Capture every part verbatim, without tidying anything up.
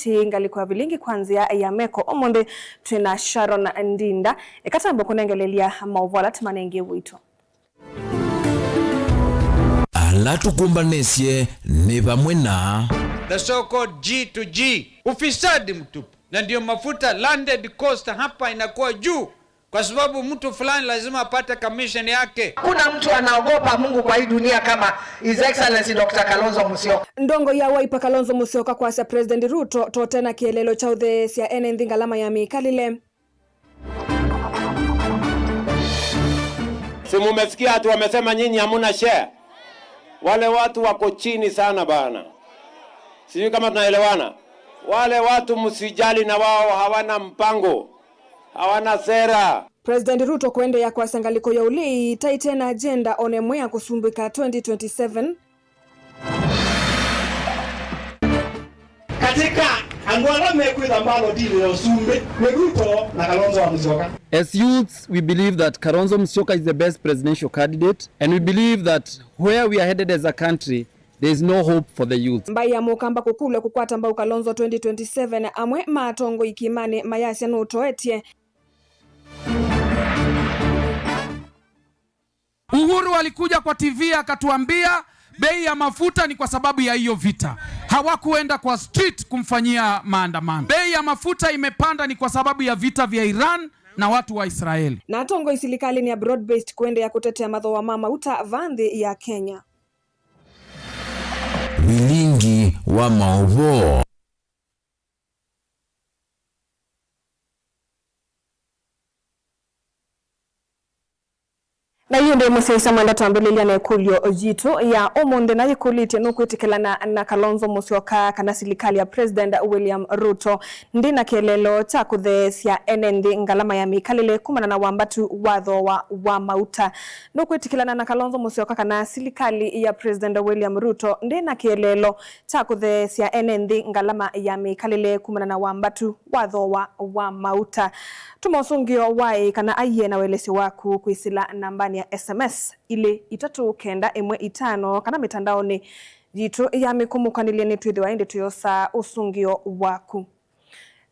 ti ngalĩko ya vilingi kwa nzĩa ya meko. Ũmũnthĩ twĩ na Sharon Ndinda. Eka twambe kũnengelelya maũvoo ala tũmanengie ũito. Ala tũkũmbanĩsye nĩ vamwe na The so-called G to G. Ufisadi mtupu. Na ndio mafuta landed cost hapa inakuwa juu, kwa sababu mtu fulani lazima apate commission yake. Hakuna mtu anaogopa Mungu kwa hii dunia kama His Excellency Doctor Kalonzo Musyoka. Ndongoi ya Wiper Kalonzo Musyoka kwasya President Ruto tote na kĩeleelo kya ũtheesya ene nthĩ ngalama ya mĩkalĩle. Si mumesikia ati wamesema nyinyi hamuna share? Wale watu wako chini sana bana. Sijui kama tunaelewana. Wale watu msijali na wao, hawana mpango, hawana sera. President Ruto kũendeea kwasya ngalĩko ya ũlei ta ĩte na agenda o na ĩmwe ya kũsumbĩka twenty twenty-seven. Katika andũ ala mekwĩtha mbalotini ya ũsumbĩ nĩ Ruto na Kalonzo wa Musyoka. As youths, we believe that Kalonzo Musyoka is the best presidential candidate, and we believe that where we are headed as a country, there is no hope for the youth. Mbaĩ ya Mũkamba kũkulw'a kũkwata mbau Kalonzo twenty twenty-seven, amwe ma atongoi kĩĩmanĩ mayasya nũtoetye. Uhuru alikuja kwa T V akatuambia bei ya mafuta ni kwa sababu ya hiyo vita. Hawakuenda kwa street kumfanyia maandamano. Bei ya mafuta imepanda ni kwa sababu ya vita vya Iran na watu wa Israeli. Na atongoi silikalĩnĩ ya broad-based kũendeea kũtetea mathooa ma mauta va nthĩ ya Kenya. Vilingi wa maũvoo. Na yu ndĩ mũsyaĩĩsya mwenda twambĩlĩlya na ĩkũlyo yitũ ya ũmũnthĩ, na yĩkũlĩtye, nũkwĩtĩkĩlana na Kalonzo Musyoka kana silikalĩ ya President William Ruto ndĩ na kĩeleelo kya kũtheesya ene nthĩ ngalama ya mĩkalĩle kumana na wambatu wa thooa wa mauta? Nũkwĩtĩkĩlana na Kalonzo Musyoka kana silikalĩ ya President William Ruto ndĩ na kĩeleelo kya kũtheesya ene nthĩ ngalama ya mĩkalĩle kumana na wambatu wa thooa wa mauta? Tũma ũsũngĩo wa ĩĩ kana aiee na ũelesyo waku kwĩsĩla nambanĩ ya S M S ilĩ itatũ kenda ĩmwe itano kana mĩtandaonĩ yitũ ya mĩkũmũkanĩlye, nĩtwĩthĩwa ĩndĩ tũyosaa ũsũngĩo waku.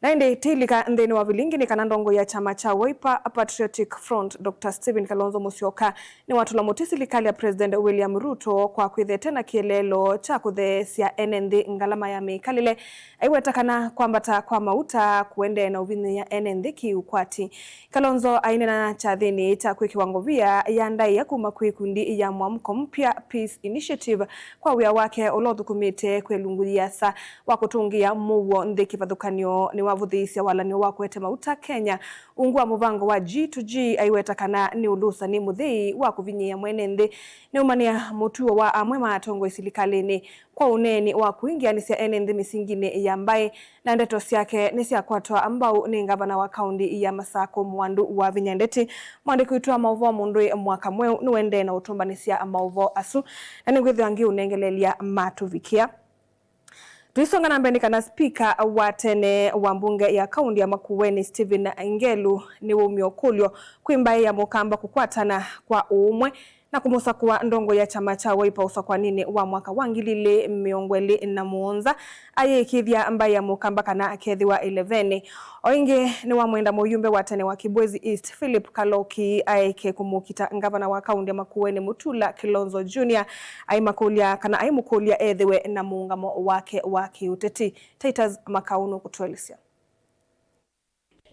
Na ĩndĩ tĩilika nthĩnĩ wa vilingi nĩ kana ndongoi ya kyama kya Wiper Patriotic Front, Doctor Stephen Kalonzo Musyoka, nĩwatũla mũtĩ silikalĩ ya President William Ruto kwa kwĩthĩwa ĩte na kĩeleelo kya kũtheesya ene nthĩ ngalama ya mĩkalĩle, aiweta kana kwambata kwa mauta kũendee na ũvinyĩĩa ene nthĩ kĩ-ũkwati. Kalonzo aineena kyathĩnĩ kya kwĩkĩwa ngovia ya ndaĩa kuma kwĩ ikundi ya Mwamko Mpya Peace Initiative kwa wĩa wake ũla ũthũkũmĩte kwĩ ĩlungu yĩasa wa kũtũngĩĩa mũuo nthĩ kĩvathũkany'o nĩwavũthĩĩsya walany'o wa kũete mauta Kenya ungu wa mũvango wa G to G, aiweta kana nĩ ũlũsa nĩ mũthei wa kũvinyĩĩa mwene nthĩ. Nĩumanĩa mũtuo wa amwe ma atongoi silikalĩnĩ kwa ũneeni wa kũingĩanĩsya ene nthĩ mĩsinginĩ ya mbaĩ, na ndeto syake nĩsyakwatwa mbau nĩ ngavana wa kaũnti ya Masakũ, Mwandu wa Vinya Ndeti. Mwandĩki witũ wa maũvoo Mũndũĩ Mwaka Mweũ nĩũendee na ũtũmbanĩsya maũvoo asu, na nĩngwĩthĩwa ngĩũnengelelya matũvikĩa. Tũisonga na mbee nĩ kana spika wa tene wa mbunge ya kaũnti ya Makueni, Stephen Ngelu, nĩwaumya ũkũlyo kwĩ mbaĩ ya Mũkamba kũkwatana kwa ũũmwe na kũmũsakũa ndongoi ya kyama kya Wiper ũsakwaninĩ wa mwaka wa ngili ilĩ mĩongo ĩlĩ na mũonza, ayĩĩkĩĩthya mbaĩ ya Mũkamba kana akethĩwa ĩlevenĩ. O ĩngĩ, nĩwamwenda mũyumbe wa tene wa Kibwezi East, Philip Kaloki, aeke kũmũkita ngavana wa kaũnti ya Makueni, Mutula Kilonzo Junior, aimakũlya kana aimũkũlya ethĩwe na mũũngamo wake wa kĩũteti. Titus Makau nũkũtũelesya.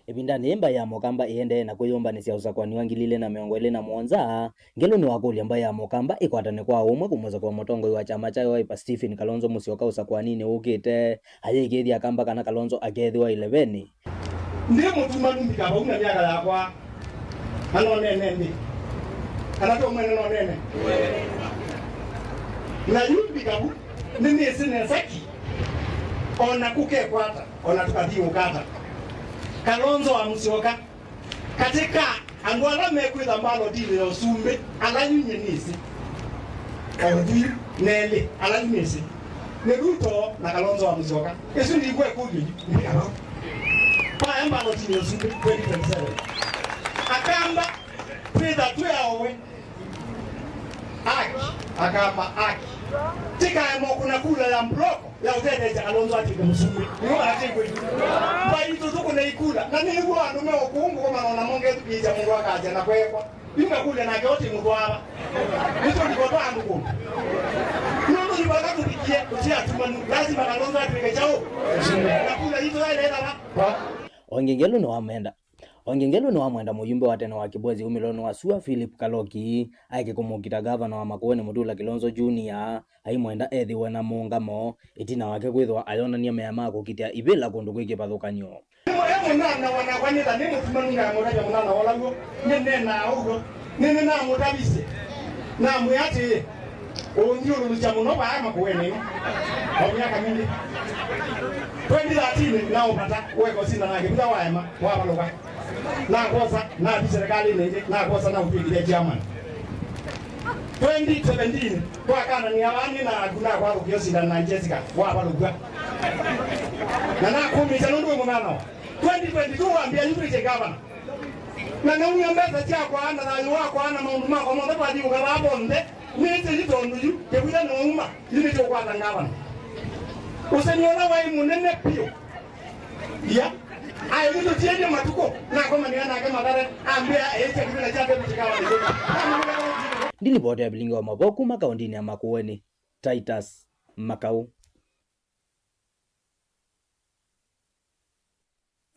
Ĩvindanĩ yĩĩ mbaĩ ya Mũkamba ĩendee na kwĩyũmbanĩsya ũsakũani wa ngili ilĩ na mĩongo ĩlĩ na mũonza, Ngelu nĩwakũlya mbaĩ ya Mũkamba ĩkwatane kwa ũmwe kũmũsakũa mũtongoi wa kyama kya Wiper Stephen Kalonzo Musyoka ũsakũaninĩ ũkĩte, ayĩĩkĩĩthya Akamba kana Kalonzo akeethĩwa ĩlevenĩ. Ndĩ mũtumanu mbika vau na myaka yakwa, na no nene nthĩ. Kana to mwene no nene. Na yu mbika vu, nĩnĩsĩ nesa ki, o na kũkekwata, o na tũkathiũũka ata. Kalonzo wa Musyoka, katĩ ka andũ ala mekwĩtha mbalotini ya ũsumbĩ, ala yu nyie nĩsĩ, o yu nelĩ, ala yu nĩsĩ, nĩ Ruto na Kalonzo wa Musyoka. Ĩsu ndikw'a ĩkũlyo yu, nĩ kana vaya mbalotini ya ũsumbĩ twenty twenty-seven. Akamba, twĩtha twĩ aowe. Aki, Akamba, aki. Tikaemo kuna kula ya mbroko. Ya ũtetheesya Kalonzo atw'ĩke mũsumbĩ. Nĩwe watikwĩ. Mbaitũ tũkũne ikula. Na nĩw'o andũ me ũkũngũ kũmana na mongethukiĩsya mũndũ akasya na kwekwa. Yu ngakũlya nake ũti mũtwaava. Nĩtũliko twa andũ kũndũ. Nũndũ yu vala tũvikie, tũti atumanu. Lazima Kalonzo atw'ĩke kyaũ? Mũsumbĩ. Na kula yitũ yaĩle ĩtava. O ĩngĩ Ngelũ nĩwamwenda. O ĩngĩ Ngelũ nĩwamwenda mũyumbe wa tene wa Kibwezi umĩlonĩ wa sua Philip Kaloki aeke kũmũkita ngavana wa Makueni Mutula Kilonzo Junior, aimwenda ethĩwe na mũũngamo ĩtina wake kwĩthĩwa ayonany'a mea ma kũkitĩa ivĩla kũndũ kwĩ kĩvathũkany'o. Nĩ mũya mũnana wanakwa nĩ ta nĩ mũtumanu namũtavya mũnana ola w'o nĩneenaa ũw'o. Nĩnĩnamũtavisye, namwĩa atĩĩ, ũũnthyũlũlũkya mũno vaa Makueni ĩno o myaka mingĩ. Twenty thirteen naũvata, weka ũsindana na kĩvitha waema, wavalũka. Nakwosa, nathi serikalĩnĩ ĩngĩ, nakwosa naũtw'ĩkĩthya chairman. Twenty seventeen, twakananĩa vaa nĩ naku nakwathũkĩa ũsindana na Jessica, wavalũkw'a. Na nakũmĩsya nũndũ wĩ mũnana wa. Twenty twenty-two wambĩa yu twĩsye gavana. Na naumya mbesa syakwa na thayũ wakwa na maũndũ makwa monthe twathiũka vaa vonthe, nĩtĩ yu tondũ yu kĩvitha nouma, yu nĩtũkwata ngavana. Ũseni ũla waĩ mũnene vyũ. Ia, aĩ nĩtũtiendie matukũ, nakomanĩa nake Mathare, ambĩa eĩsya kĩvitha kya deputy gavana. Ndilipoti ya vilingi wa mavoo kuma kaũndĩnĩ ya Makueni, Titus Makau.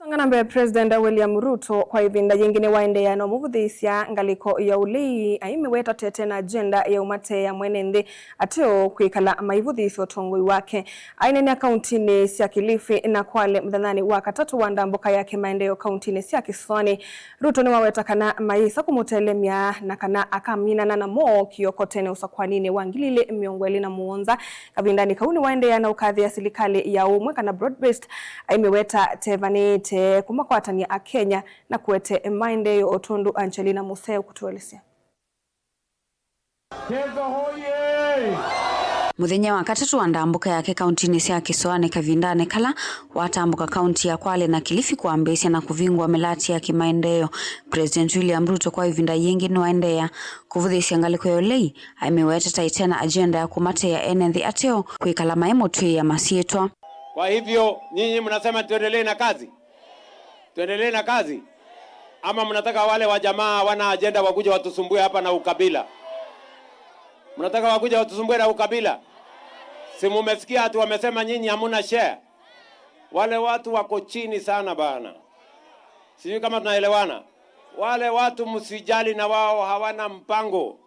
Songa na mbee, President William Ruto kwa ĩvinda yĩngĩ nĩwaendeea na ũmũvũthĩĩsya ngalĩko ya ũlei, aimĩweta tete na agenda ya ũmateea mwene nthĩ ateo kwĩkala maivũthĩĩsya ũtongoi wake. Aineenea kauntinĩ sya Kilifi na Kwale mũthenyanĩ wa katatũ wa ndambũka ya kĩmaendeeo kauntinĩ sya kĩsũanĩ, Ruto nĩwaweta kana mayĩsa kũmũtelemya na kana akaminana namo kĩoko tene ũsakwaninĩ wa ngili ilĩ mĩongo ĩlĩ na mũonza. Kavindanĩ kau nĩwaendeea na ũkathĩa silikalĩ ya ũmwe kana broad based, aimĩweta tevanĩte kũmakwatany'a Akenya na kũete maendeeo, o tondũ Angelina Musee ũkũtũelesya. Kĩso hoye! Mũthenya wa katatũ wa ndambũka yake kauntinĩ sya kĩsũanĩ kavindanĩ kala watambũka kaunti ya Kwale na Kilifi kwambĩĩsya na kũvingũa mĩlati ya kĩmaendeeo, President William Ruto kwa ĩvinda yĩngĩ nĩwaendeea kũvũthĩĩsya ngalĩko ya ũlei, aimĩweta ta ĩte na agenda ya kũmateea ene nthĩ ateo kwĩkala maimũtw'ĩĩa masyĩtwa. Kwa hivyo, nyinyi mnasema tuendelee na kazi? Tuendelee na kazi? Ama mnataka wale wa jamaa hawana ajenda wakuje watusumbue hapa na ukabila? Mnataka wakuje watusumbue na ukabila? Si mumesikia ati wamesema nyinyi hamuna share? Wale watu wako chini sana bana. Sijui kama tunaelewana. Wale watu msijali na wao, hawana mpango,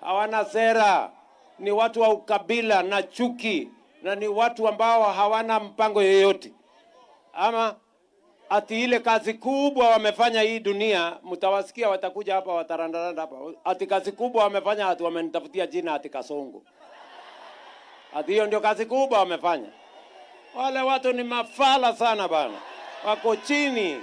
hawana sera. Ni watu wa ukabila na chuki, na ni watu ambao hawana mpango yoyote. Ama ati ile kazi kubwa wamefanya hii dunia, mtawasikia watakuja hapa, watarandaranda hapa. Ati kazi kubwa wamefanya, ati wamenitafutia jina ati Kasongo. Ati hiyo ndio kazi kubwa wamefanya. Wale watu ni mafala sana bana. Wako chini.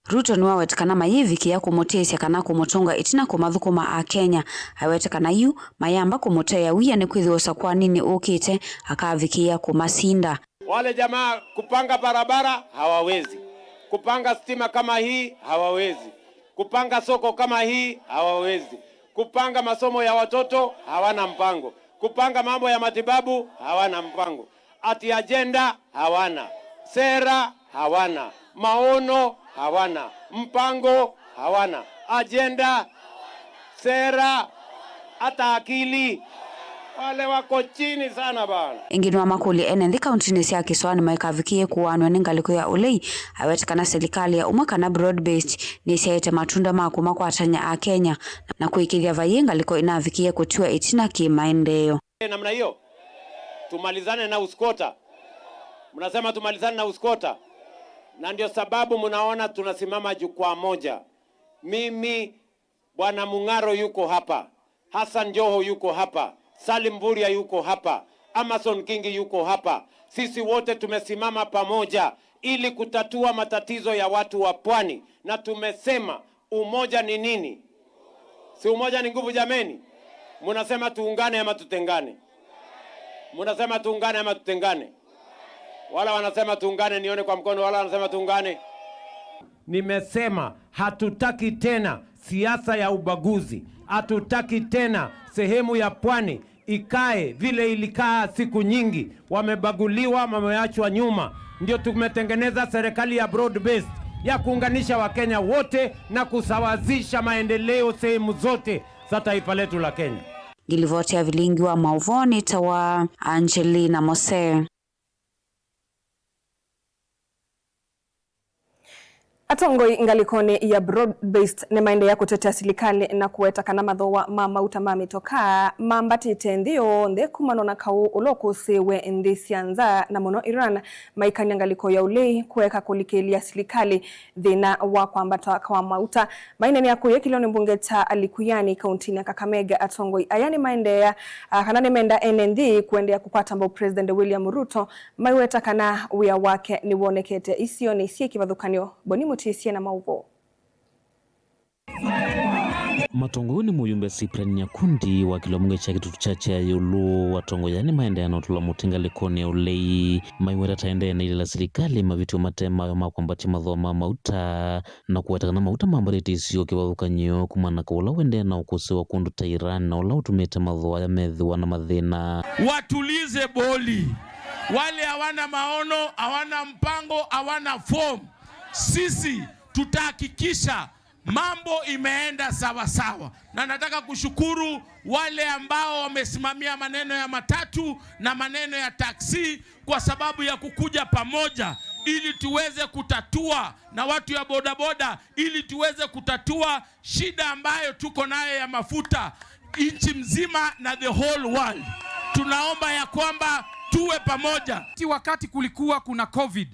Ruto nĩwaweta kana mayĩvikĩa kũmũtĩĩsya kana kũmũtũnga ĩtina kũmathũkũma Akenya. Awete kana yu mayamba kũmũteea wia nĩkwĩthĩwa ũsakwaninĩ ũkĩte akavikĩĩa kũmasinda. Wale jamaa kupanga barabara hawawezi, kupanga stima kama hii hawawezi, kupanga soko kama hii hawawezi, kupanga masomo ya watoto hawana mpango, kupanga mambo ya matibabu hawana mpango. Ati ajenda hawana, sera hawana, maono hawana, mpango hawana, ajenda, sera, hata akili. Wale wako chini sana bana. Ĩngĩ nĩwamakũlya ene nthĩ kauntinĩ sya kĩsũanĩ maikavikĩĩe kũaanw'a nĩ ngalĩko ya ũlei, awete kana silikalĩ ya ũmwe kana broad based nĩsyaĩte matunda ma kũmakwatany'a Akenya na kũĩkĩĩthya vaiĩ ngalĩko ĩnavikĩĩe kũtiwa ĩtina kĩmaendeeo. Namna hiyo, tumalizane na uskota. Mnasema tumalizane na uskota. Na ndio sababu mnaona tunasimama jukwaa moja. Mimi, Bwana Mung'aro yuko hapa, Hassan Joho yuko hapa, Salim Mvurya yuko hapa, Amason Kingi yuko hapa. Sisi wote tumesimama pamoja ili kutatua matatizo ya watu wa pwani, na tumesema umoja ni nini? Si umoja ni nguvu jameni? Munasema tuungane ama tutengane? Munasema tuungane ama tutengane? Wala wanasema tuungane, nione kwa mkono, wala wanasema tuungane. Nimesema hatutaki tena siasa ya ubaguzi. Hatutaki tena sehemu ya pwani ikae vile ilikaa siku nyingi, wamebaguliwa, wameachwa nyuma. Ndio tumetengeneza serikali ya broad based ya kuunganisha Wakenya wote na kusawazisha maendeleo sehemu zote za taifa letu la Kenya. Ngilivoti ya vilingi wa mauvoo nĩ ta wa Angelina Mose. Atongoi ngalĩkonĩ ya broad based nĩmaendeea kũtetea silikalĩ na kũweta kana mathooa ma mauta ma mĩtokaa mambatĩte nthĩ yonthe kumana na kaũ ũla ũkũsĩĩwe nthĩ sya nza, na mũno Iran, maikany'a ngalĩko ya ũlei kũeka kũlikĩlya silikalĩ thĩna wa kwambata kwa mauta. Maineenea kũya kĩlĩonĩ mbunge kya Likuyani kauntinĩ ya Kakamega, atongoi aya nĩmaendeea, ah, kana nĩmenda ene nthĩ kũendeea kũkwata mbau President William Ruto, maiweta kana wĩa wake nĩwonekete isionĩ syĩ kĩvathũkany'o. Boni Mũtĩsye na maũvoo. Matongoi nĩ mũyumbe Cyprian Nyakundi wa kĩlĩo mbunge kya Kitutu Chache ya ĩũlũ. Atongoi aya nĩmaendeea na ũtũla mũtĩ ngalĩkonĩ ya ũlei, maiweta ta endeee na ilila silikalĩ mavĩtyo mate mayo ma kwambatya mathooa ma mauta, na kũweta kana mauta mambatĩte isio kĩvathũkany'o kumana na kaũ ũla ũendee na ũkũsĩĩwa kũndũ ta Iran, na ũla ũtumĩte mathooa aya methĩwa na mathĩna. Watulize boli. Wale hawana maono, hawana mpango, hawana form. Sisi tutahakikisha mambo imeenda sawa sawa. Na nataka kushukuru wale ambao wamesimamia maneno ya matatu na maneno ya taxi kwa sababu ya kukuja pamoja ili tuweze kutatua, na watu ya bodaboda, ili tuweze kutatua shida ambayo tuko nayo ya mafuta nchi mzima na the whole world. Tunaomba ya kwamba tuwe pamoja. Wakati kulikuwa kuna covid,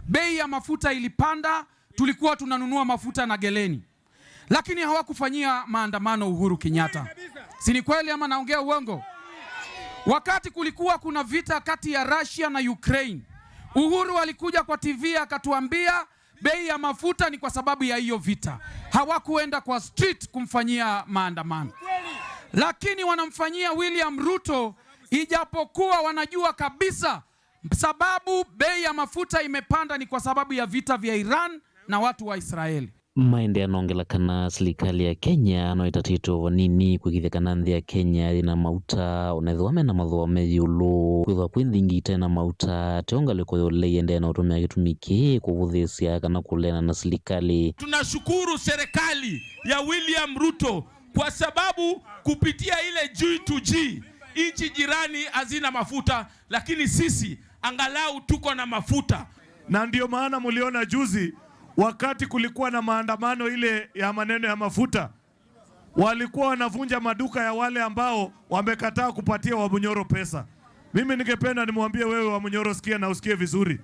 bei ya mafuta ilipanda, tulikuwa tunanunua mafuta na geleni. Lakini hawakufanyia maandamano Uhuru Kenyatta. Si ni kweli ama naongea uongo? Wakati kulikuwa kuna vita kati ya Russia na Ukraine, Uhuru alikuja kwa T V akatuambia bei ya mafuta ni kwa sababu ya hiyo vita. Hawakuenda kwa street kumfanyia maandamano. Lakini wanamfanyia William Ruto, ijapokuwa wanajua kabisa sababu bei ya mafuta imepanda ni kwa sababu ya vita vya Iran na watu wa Israeli. Maendeea nongela kana silikalĩ ya Kenya no ĩtatĩtwe vanini kwĩkĩthya kana nthĩ ya Kenya yĩ na mauta, onethĩwa mena mathooa me ĩũlũ. Kwĩthwa kwĩ nthĩ ingĩ ite na mauta, teo ngalĩko ya ũlei ĩendee na ũtũmĩa kĩtumi kĩĩ kũvũthĩĩsya kana kũleana na silikalĩ. Tunashukuru serikali ya William Ruto kwa sababu kupitia ile G to G, nchi jirani hazina mafuta, lakini sisi angalau tuko na mafuta. Na ndio maana mliona juzi wakati kulikuwa na maandamano ile ya maneno ya mafuta, walikuwa wanavunja maduka ya wale ambao wamekataa kupatia Wamunyoro pesa. Mimi ningependa nimwambie wewe Wamunyoro, sikia na usikie vizuri.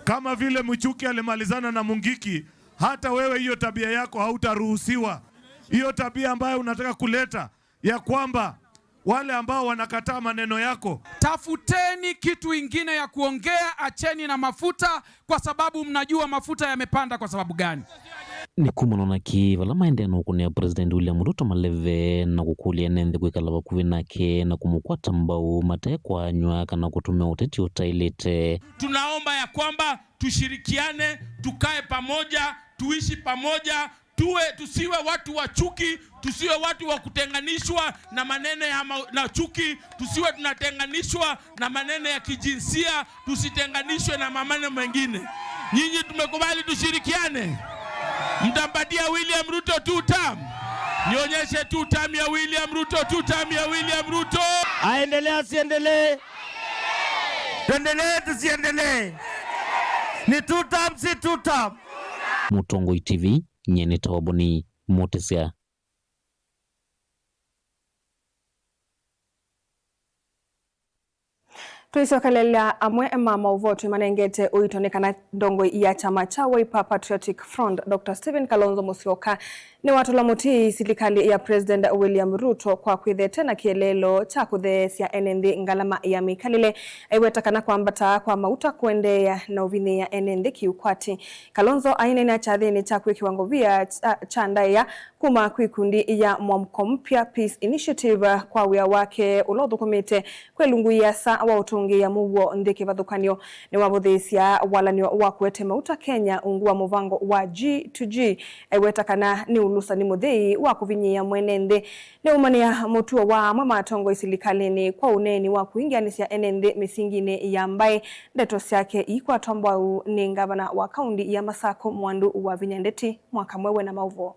Kama vile Muchuki alimalizana na Mungiki, hata wewe hiyo tabia yako hautaruhusiwa. Hiyo tabia ambayo unataka kuleta ya kwamba wale ambao wanakataa maneno yako. Tafuteni kitu ingine ya kuongea, acheni na mafuta, kwa sababu mnajua mafuta yamepanda kwa sababu gani. Nĩ kumana na kĩĩ vala maendee na ũkũnĩa President William Ruto maleve na kũkũlya ene nthĩ kwĩkala vakuvĩ nake na kũmũkwata mbau mate kwaanywa kana kũtũmĩa ũteti ũtaĩlĩte. Tunaomba ya kwamba tushirikiane, tukae pamoja, tuishi pamoja, tuwe, tusiwe watu wa chuki, tusiwe watu wa kutenganishwa na maneno ya ma-, na chuki, tusiwe tunatenganishwa na maneno ya kijinsia, tusitenganishwe na maneno mengine. Nyinyi tumekubali tushirikiane? Mtampatia William Ruto two term? Nionyeshe two term ya William Ruto, two term ya William Ruto. Aendelee, asiendelee? Tuendelee, tusiendelee? Ni two term, si two term? Mũtongoi T V, nyie nĩ Toboni Mũtĩsya. Tũicokelelya amwe ma maũvoo twĩmanengete ũito nĩ kana ndongoi ya kyama kya Wiper Patriotic Front, Doctor Stephen Kalonzo Musyoka, nĩwatũla mũtĩ silikalĩ ya President William Ruto kwa kwĩthete na kĩeleelo kya kũtheesya ene nthĩ ngalama ya mĩkalĩle, aiweta kana kwambata kwa mauta kũendeea na ũvinyĩĩa ene nthĩ kĩũkwati. Kalonzo aineena kyathĩnĩ kya kwĩkĩwa ngovia kya, kya ndaĩa kuma kwĩ ikundi ya Mwamko Mpya Peace Initiative kwa wĩa wake ũla ũthũkũmĩte kwĩ lungu iasa wa ũtongoi Ngĩ ya mũuo nthĩ kĩvathũkany'o nĩwavũthĩĩsya walan'yo wa kũete mauta Kenya ungu wa mũvango wa G to G, aiweta kana nĩ ũlũsani mũthei wa kũvinyĩĩa mwene nthĩ. Nĩũmanĩa mũtuo wa amwe ma atongoi silikalĩnĩ kwa ũneeni wa kũingĩanĩsya ene nthĩ mĩsinginĩ ya mbaĩ. Ndeto syake iikwatwa mbau nĩ ngavana wa kaunti ya Masakũ Mwandu Wavinya Ndeti. Mwaka mwewe na maũvoo.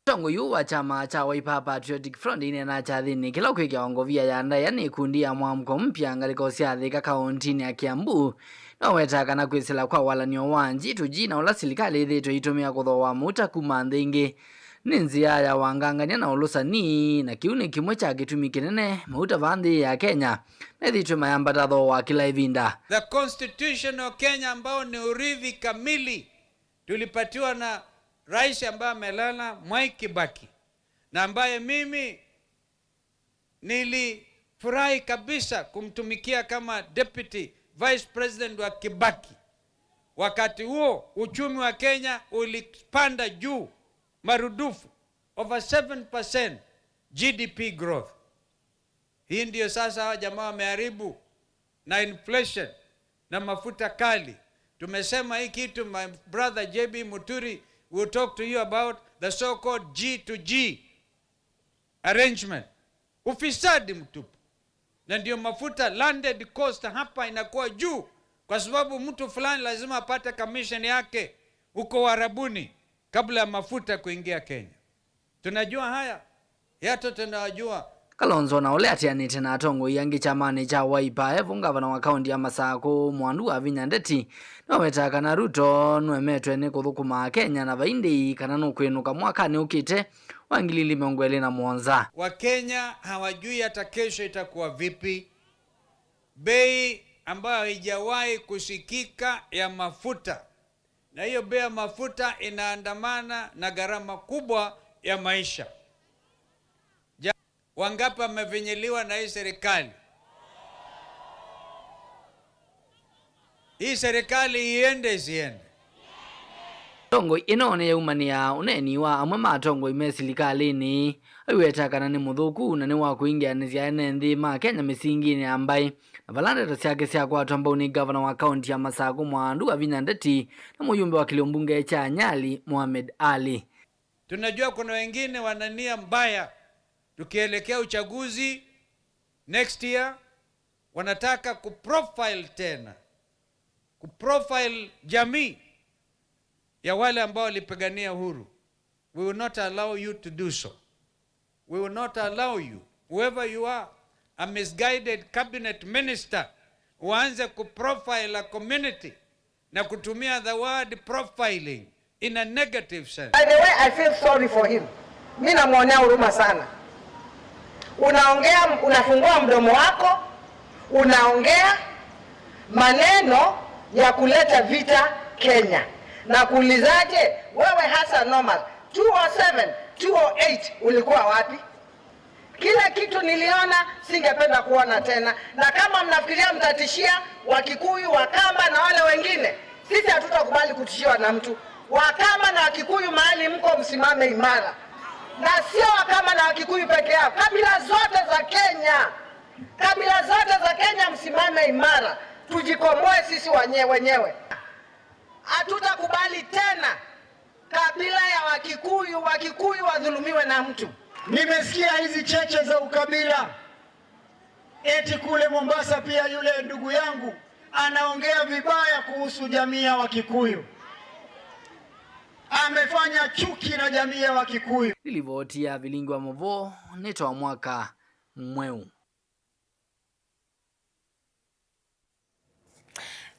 Mũtongoi ũũ wa kyama kya Wiper Patriotic Front ineenaa kyathĩnĩ kĩla ũkwĩkĩawa ngovia ya ndaĩa nĩ ikundi ya Mwamko Mpya ngalĩko sya Thika kaũntinĩ ya Kiambu, nĩwawetaa kana kwĩsĩla kwa walan'yo wa G to G na ũla silikalĩ ĩthĩĩtwe ĩitũmĩa kũthooa mauta kuma nthĩ ingĩ nĩ nzĩa ya wangangany'a na ũlũsani, na kĩu nĩ kĩmwe kya kĩtumi kĩnene mauta vaa nthĩ ya Kenya methĩĩtwe mayambata thooa kĩla ĩvinda. The constitution of Kenya, ambao ni urithi kamili tulipatiwa na rais ambaye amelala, Mwai Kibaki, na ambaye mimi nilifurahi kabisa kumtumikia kama deputy vice president wa Kibaki. Wakati huo uchumi wa Kenya ulipanda juu marudufu, over seven percent G D P growth. Hii ndio sasa hawa jamaa wameharibu na inflation na mafuta kali. Tumesema hii kitu, my brother J B Muturi will talk to you about the so-called G to G arrangement. Ufisadi mtupu. Na ndio mafuta, landed cost hapa inakuwa juu, kwa sababu mtu fulani lazima apate commission yake huko Uarabuni kabla ya mafuta kuingia Kenya. Tunajua haya, hata tunajua. Kalonzo, na ũla atianĩte na atongoi angĩ kyamanĩ kya Wiper, e vo ngavana wa kaunti ya Masakũ Mwandu Wavinya Ndeti, nĩwawetaa kana Ruto nũemetwe nĩ kũthũkũma Akenya na vaindĩ kana nũkwĩnũka mwakanĩ ũkĩte wa ngili ili mĩongo ĩlĩ na mũonza. Wakenya hawajui hata kesho itakuwa vipi. Bei ambayo haijawahi kusikika ya mafuta, na hiyo bei ya mafuta inaandamana na gharama kubwa ya maisha. Ja-, wangapi wamefinyiliwa na hii serikali? Hii serikali iende isiende? Atongoi ĩno nĩyaumanĩa ũneeni wa amwe ma atongoi me silikalĩnĩ, aiweta kana nĩ mũthũku na nĩ wa kũingĩanĩsya ene nthĩ ma Kenya mĩsinginĩ ya mbaĩ, na vala ndeto syake syakwatwa mbau nĩ ngavana wa kaunti ya Masakũ Mwandu Wavinya Ndeti na mũyumbe wa kĩlio mbunge kya Nyali Mohamed Ali. Tunajua kuna wengine wana nia mbaya, tukielekea uchaguzi next year, wanataka kuprofile tena, kuprofile jamii ya wale ambao walipigania uhuru. We will not allow you to do so. We will not allow you, whoever you are, a misguided cabinet minister, uanze kuprofile a community na kutumia the word profiling in a negative sense. By the way, I feel sorry for him. Mi namwonea huruma sana. Unaongea, unafungua mdomo wako, unaongea maneno ya kuleta vita Kenya. Na kuulizaje, wewe Hassan Omar, two oh seven, two oh eight ulikuwa wapi? Kila kitu niliona, singependa kuona tena. Na kama mnafikiria mtatishia Wakikuyu, Wakamba na wale wengine, sisi hatutakubali kutishiwa na mtu. Wakamba na Wakikuyu, mahali mko, msimame imara. Na sio Wakamba na Wakikuyu peke yao, kabila zote za Kenya, kabila zote za Kenya, msimame imara, tujikomboe sisi wanye-, wenyewe. Hatutakubali tena kabila ya Wakikuyu, Wakikuyu wadhulumiwe na mtu. Nimesikia hizi cheche za ukabila, eti kule Mombasa pia yule ndugu yangu anaongea vibaya kuhusu jamii ya Wakikuyu. Amefanya chuki na jamii ya Wakikuyu. Nĩ livoti ya Vilingi wa Mũvoo, nĩ twa mwaka mweũ.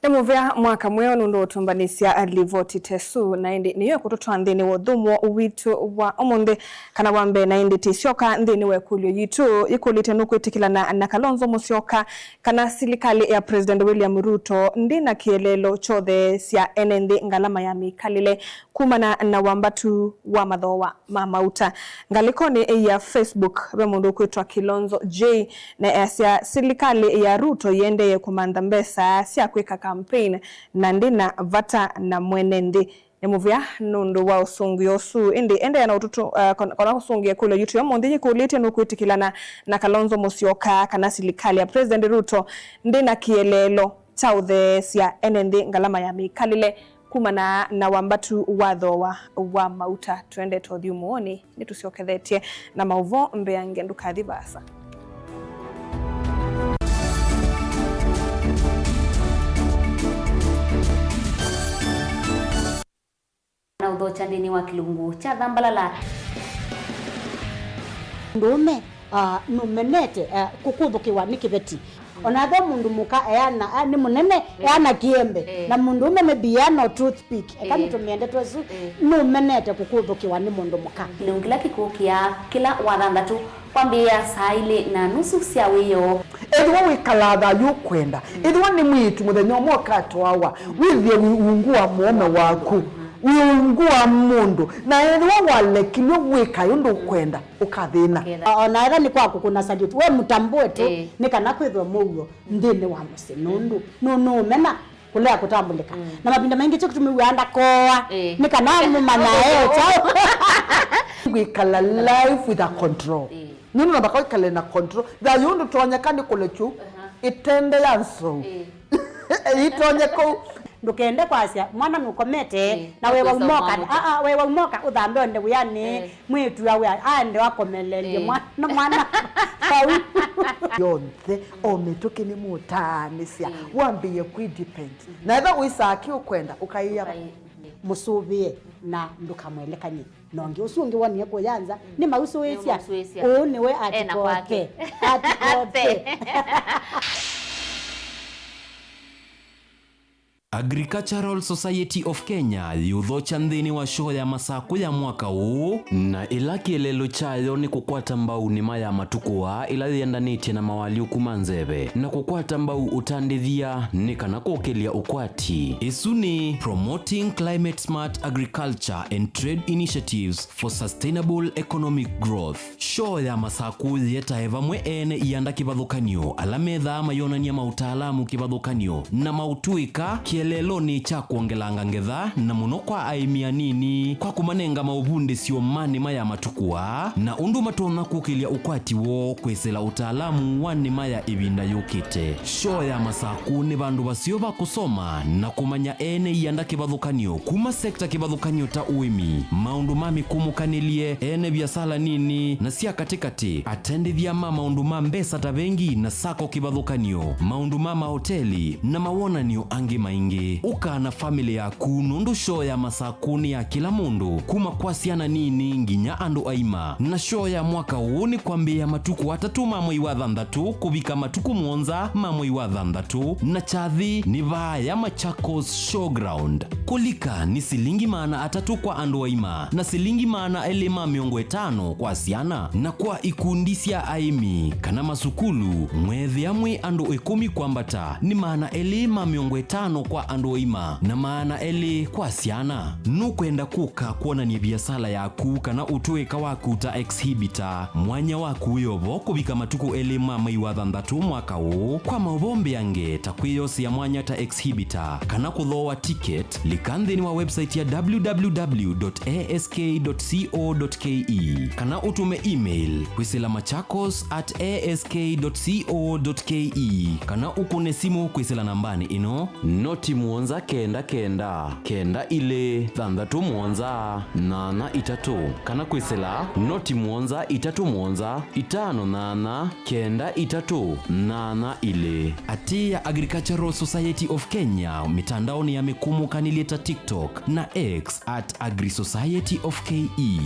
Nĩ mũvea mwaka mweũ nũndũ ũtũmbanĩsya livoti ta ĩsu, na ĩndĩ nĩyo ĩkũtũtwaa nthĩnĩ wa ũthũmũo witũ wa ũmũnthĩ, kana wa mbee, na ĩndĩ tĩsyoka nthĩnĩ wa ĩkũlyo yitũ yĩkũlĩte, nũkwĩtĩkĩlana na Kalonzo Musyoka kana silikalĩ ya President William Ruto ndĩ na kĩeleelo kyothe sya ene nthĩ ngalama ya mĩkalĩle kumana na wambatu wa mathooa ma mauta. Ngalĩkonĩ ya Facebook, ve mũndũ ũkwĩtwa Kilonzo J, na easya silikalĩ ya Ruto ĩendee kũmantha mbesa sya kwĩka campaign, na ndĩ na vata na mwene nthĩ. Nĩ mũvea nũndũ wa ũsũngĩo ũsu, ĩndĩ endeea na ũtũtũ, uh, kon-, kona kũsũngĩa ĩkũlyo yitũ ya ũmũnthĩ yĩkũlĩtye, nũkwĩtĩkĩlana na Kalonzo Musyoka kana silikalĩ ya President Ruto ndĩ na kĩeleelo kya ũtheesya ene nthĩ ngalama ya mĩkalĩle kumana na wambatu wa thooa wa mauta? Twendete ũthyũmũonĩ, nĩtũsyokethetye na maũvoo mbeange, ndũkathi vaasa. Na ũthokya nthĩnĩ wa kĩlungu kya thambalala. Mũndũũme, ah, nũmenete, ah, kũkũthũkĩwa nĩ kĩveti. Ona ethĩwa mũndũ mũka eana, ah, nĩ mũnene, eana kĩembe. Eh. Na mũndũũme maybe eana o toothpick. Eka nĩtũmĩe ndeto ĩsu, nũmenete kũkũthũkĩwa nĩ mũndũ mũka. Kĩlungu kĩla kĩkũkĩa kĩla wathanthatũ kwambĩĩa saa ilĩ na nusu sya wĩoo. Ethĩwa wĩkalaa thayũ ũkwenda, ethĩwa nĩ mwĩĩtu mũthenya ũmwe ũkatwawa, wĩthĩe wĩ ungu wa mũũme waku, wĩ ungu wa mũndũ, na ethĩwa walekilw'e wĩka ũndũ ũkwenda, ũkathĩna. Ũkethĩa. O-, ona ethĩwa nĩ kwa kũkũna salute, we mũtambũe tu, ĩĩ, nĩ kana kwĩthwe mũuo nthĩnĩ wa mũsyĩ, nũndũ nũ-, nũũmena kũlea kũtambũlĩka. Mm. Na mavinda maingĩ kyo kĩtumi wĩaa ndakoa, ĩĩ, nĩ kana mũmanya e kyaũ. Wĩkala life with a control. Ĩĩ. Nũndũ namba kwĩkale na control. Thayũ ndũtonyeka nĩ kũlekyu, aha, ĩtende ya nzou. Ĩĩ. Ĩitonye kũu. Ndũkende kwasya mwana nũkomete, ĩĩ, na we waumoka, aa, we waumoka ũthambe onde wĩanĩ, ĩĩ, mwĩĩtu awe aende akomelelye, ĩĩ, mwana, mwana vau. Yonthe, o mĩtũkĩ nĩmũtaanĩsya, ĩĩ, wambĩĩe kwĩ depend. Na ethĩwa wĩsaa kĩ ũkwenda, ũkaĩa. Mũsũvĩe na ndũkamwelekany'e na ũngĩ. Ũsu ũngĩ wonie kũya nza, mm, nĩ mausũĩsya. Nĩ mausũĩsya. Ũũ nĩwe ena kwake. Atikote. Atikote. Agricultural Society of Kenya yĩũthokya nthĩnĩ wa shoo ya Masakũ ya mwaka ũũ, na ĩla kĩeleelo kyayo nĩ kũkwata mbau nĩma ya matukũ aa ĩla yĩendanĩtye na mawalyũku ma nzeve, na kũkwata mbau ũtandĩthya nĩ kana kũkĩlya ũkwati. Ĩsu nĩ Promoting Climate Smart Agriculture and Trade Initiatives for Sustainable Economic Growth. Shoo ya Masakũ yĩetae vamwe ene ianda kĩvathũkany'o ala methaa mayonany'a maũtaalamu kĩvathũkany'o na maũtũĩka kĩeleelonĩ kya kwongelanga ngetha, na mũno kwa aĩmi anini, kwa kũmanenga maũvundĩsyo ma nĩma ya matukũ aa, na ũndũ matonya kũkĩlya ũkwati woo kwĩsĩla ũtaalamu wa nĩma ya ĩvinda yũkĩte. Shoo ya Masakũ nĩ vandũ vaseo va kũsoma na kũmanya ene ianda kĩvathũkany'o kuma sekta kĩvathũkany'o ta ũĩmi, maũndũ ma mĩkũmũkanĩlye, ene viasala nini na sya katĩkatĩ, atendĩthya ma maũndũ ma mbesa ta vengi na sako kĩvathũkany'o, maũndũ ma maoteli, na mawonany'o angĩ maingĩ. Ũka na famĩlĩ yaku, nũndũ shoo ya Masakũ nĩ ya kĩla mũndũ, kuma kwa syana nini nginya andũ aima. Na shoo ya mwaka ũũ nĩ kwambĩĩa matukũ atatũ ma mwei wa thanthatũ kũvika matukũ mũonza ma mwei wa thanthatũ, na kyathĩ nĩ vaa ya Machakos Showground. Kũlika nĩ silingi maana atatũ kwa andũ aima, na silingi maana elĩ ma mĩongo ĩtano kwa syana, na kwa ikundi sya aĩmi kana masukulu, mweethĩa mwĩ andũ ĩkũmi kwambata, nĩ maana elĩ ma mĩongo ĩtano kwa andũ aima, na maana elĩ kwa syana. Nũkwenda kũka kwonany'a viasala yaku kana ũtũĩka waku ta exhibitor? Mwanya waku wĩ o vo kũvika matukũ elĩ ma mwei wa thanthatũ mwaka ũũ. Kwa maũvoo mbeange ta kwĩyosea mwanya ta exhibitor kana kũthooa ticket, lika nthĩnĩ wa website ya www dot ask dot co dot ke kana ũtũme email kwĩsĩla machakos at ask dot co dot ke kana ũkũne simũ kwĩsĩla nambanĩ ĩno, noti mũonza kenda kenda, kenda ilĩ, thanthatũ mũonza, nyanya itatũ, kana kwĩsĩla noti mũonza itatũ mũonza, itano nyanya, kenda itatũ, nyanya ilĩ. Atĩĩa Agricultural Society of Kenya mĩtandaonĩ ya mĩkũmũkanĩlye ta TikTok na X at Agri Society of K E.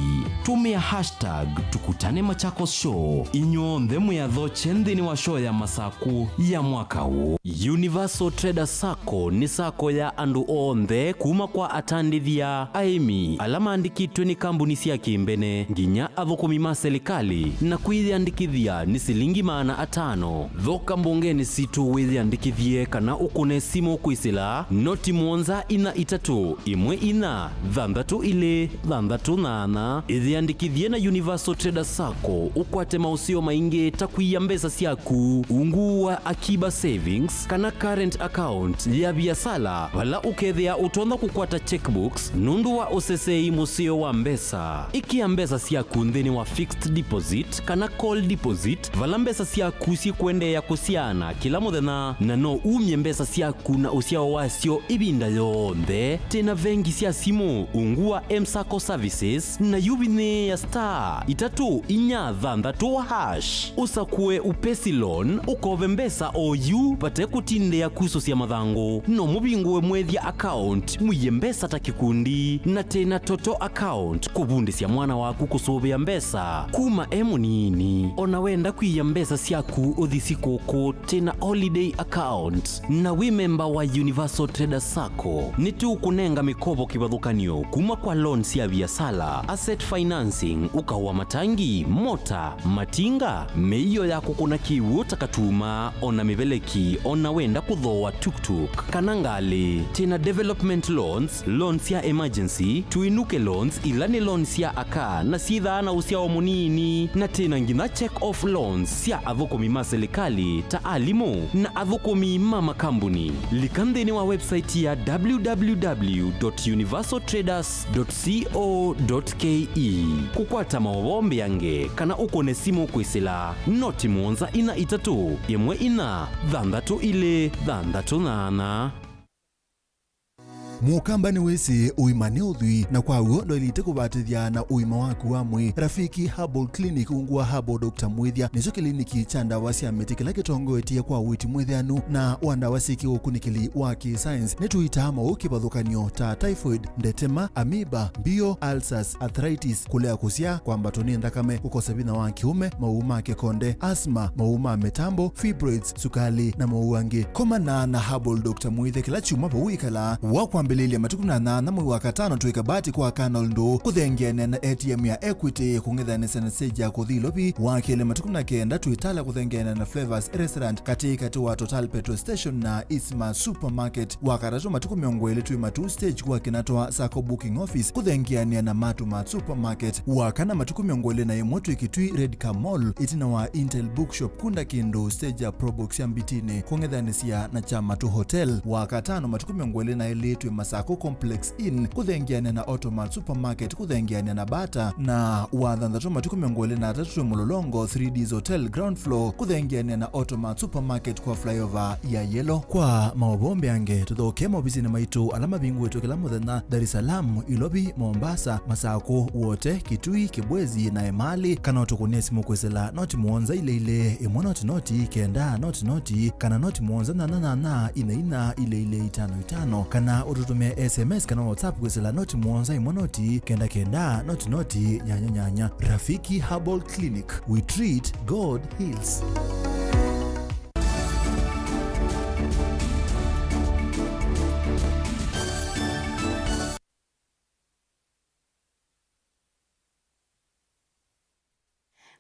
Tũmĩa hashtag Tukutane Machakos Show. Inyw'onthe mwĩ athokye nthĩnĩ wa show ya Masakũ ya mwaka ũũ. Universal Trader Sacco nĩ Sacco ya andũ onthe, kuma kwa atandĩthya, aĩmi, ala maandĩkĩtwe nĩ kambuni sya kĩmbene, nginya athũkũmi ma silikalĩ, na kwĩyĩandĩkĩthya nĩ silingi maana atano. Thoka mbongenĩ sitũ wĩyĩandĩkĩthye kana ũkũne simũ kwĩsĩla noti mũonza inya itatũ ĩmwe inya thanthatũ ilĩ thanthatũ nyanya. Ĩyĩandĩkĩthye na Universal Trader Sacco ũkwate maũseo maingĩ ta kũia mbesa syaku ungu wa Akiba Savings kana current account ya viasala, vala ũkethĩa ũtonya kũkwata checkbooks nũndũ wa ũsesei mũseo wa mbesa. Ĩkĩa mbesa syaku nthĩnĩ wa fixed deposit kana call deposit, vala mbesa syaku syĩkũendeea kũsyaana kĩla mũthenya, na no umye mbesa syaku na ũsyao wasyo ĩvinda yonthe. Twĩna vengi sya simũ ungu wa M-Sacco Services, na yu vinyĩĩa star itatũ inya thanthatũ hash. Ũsakũe Upesi Loan, ũkove mbesa o yu vate kũtindĩa kusũsya mathangũ. No mũvingũe Mwethya account, mũie mbesa ta kĩkundi, na twĩna Toto account, kũvundĩsya mwana waku kũsũvĩa mbesa kuma e mũnini. O na wenda kwĩia mbesa syaku ũthi sikũkũ, twĩna Holiday account. Na wĩ memba wa Universal Trader Sacco, nĩtũkũnenga mĩkovo kĩvathũkany'o kuma kwa loan sya viasala, asset financing, ũkaũ wa matangi, mota, matinga, mĩio ya kũkũna kĩw'ũ ta katuma, o na mĩveleki, o na wenda kũthooa tuktuk kana ngalĩ. Twĩna development loans, loans sya emergency, tũinũke loans, ila nĩ loans sya aka na syĩthaa na ũsyao mũnini, na twĩna nginya check off loans sya athũkũmi ma silikalĩ ta alimũ na athũkũmi ma makambuni. Lika nthĩnĩ wa website ya w w w dot universal traders dot co dot k e kũkwata maũvoo mbeange kana ũkũne simũ kwĩsĩla noti mũonza inya itatũ ĩmwe inya thanthatũ ilĩ thanthatũ nyanya. Mũkamba nĩwĩsĩ ũima nĩ ũthwii, na kwa w'o ndwaĩlĩte kũvatĩthya na ũima waku wa mwĩĩ. Rafiki Herbal Clinic ungu wa Herbal Doctor Mwĩthya nĩkyo kĩliniki kya ndawa sya mĩtĩ kĩla kĩtongoetye kwa ũiiti mwĩtheanu na wa ndawa syĩ kĩũkunĩkĩli wa kĩ-science. Nĩtũitaa maũũ kĩvathũkany'o ta typhoid, ndetema, amoeba, mbio, ulcers, arthritis, kũlea kũsyaa, kwambatwa nĩ nthakame, kũkosa vinya wa kĩũme, maũũ ma kĩkonde, asthma, maũũ ma mĩtambo, fibroids, sukali, na maũũ angĩ. Komana na Herbal Doctor Mwĩthya kĩla kyumwa vau wĩkalaa. Wa kwambĩlĩlya matukũ na nyanya mwei wa katano twĩ Kabati kwa Colonel Ndũũ kũthengeanĩa na A T M ya Equity kũng'ethanĩsya na stage ya kũthi Ilovi. Wa kelĩ matukũ na kenda twĩ Tala kũthengeanĩa na Flavors Restaurant katĩkatĩ wa Total Petrol Station na Isma Supermarket. Wa katatũ matukũ mĩongo ĩlĩ twĩ Matuu stage kwa Kinatwa Sacco Booking Office kũthengeanĩa na Matu Mart Supermarket. Wa kana matukũ mĩongo ĩlĩ na ĩmwe twĩ Kitui Red Car Mall ĩtina wa Intel Bookshop kunda kĩndũ stage ya Probox ya Mbitinĩ kũng'ethanĩsya na Kyamatu Hotel. Wa katano matukũ mĩongo ĩlĩ na ĩlĩ twĩ Masako Complex Inn kũthengeanĩa na Automart Supermarket kũthengeanĩa na Bata, na wa thanthatũ matukũ mĩongo ĩlĩ na atatũ twĩ Mũlolongo three Ds Hotel ground floor kũthengeanĩa na Automart Supermarket kwa flyover ya Yellow. Kwa maũvoo mbeange, tũthoke maovisinĩ maitũ ala mavingũĩtwe kĩla mũthenya, Dar es Salaam, Ilovi, Mombasa, Masako, Wote, Kitui, Kibwezi, na Emali, kana ũtũkũnĩe simũ kwĩsĩla noti mũonza ilĩ ilĩ, ĩmwe noti noti, kenda noti noti, kana noti mũonza nyanya nyanya, inya inya, ilĩ ilĩ, itano itano, kana ũtũtũmĩe S M S kana WhatsApp kwĩsĩla noti mũonza ĩmwe noti, kenda kenda, noti noti, nyanya nyanya. Rafiki Herbal Clinic, we treat, God heals.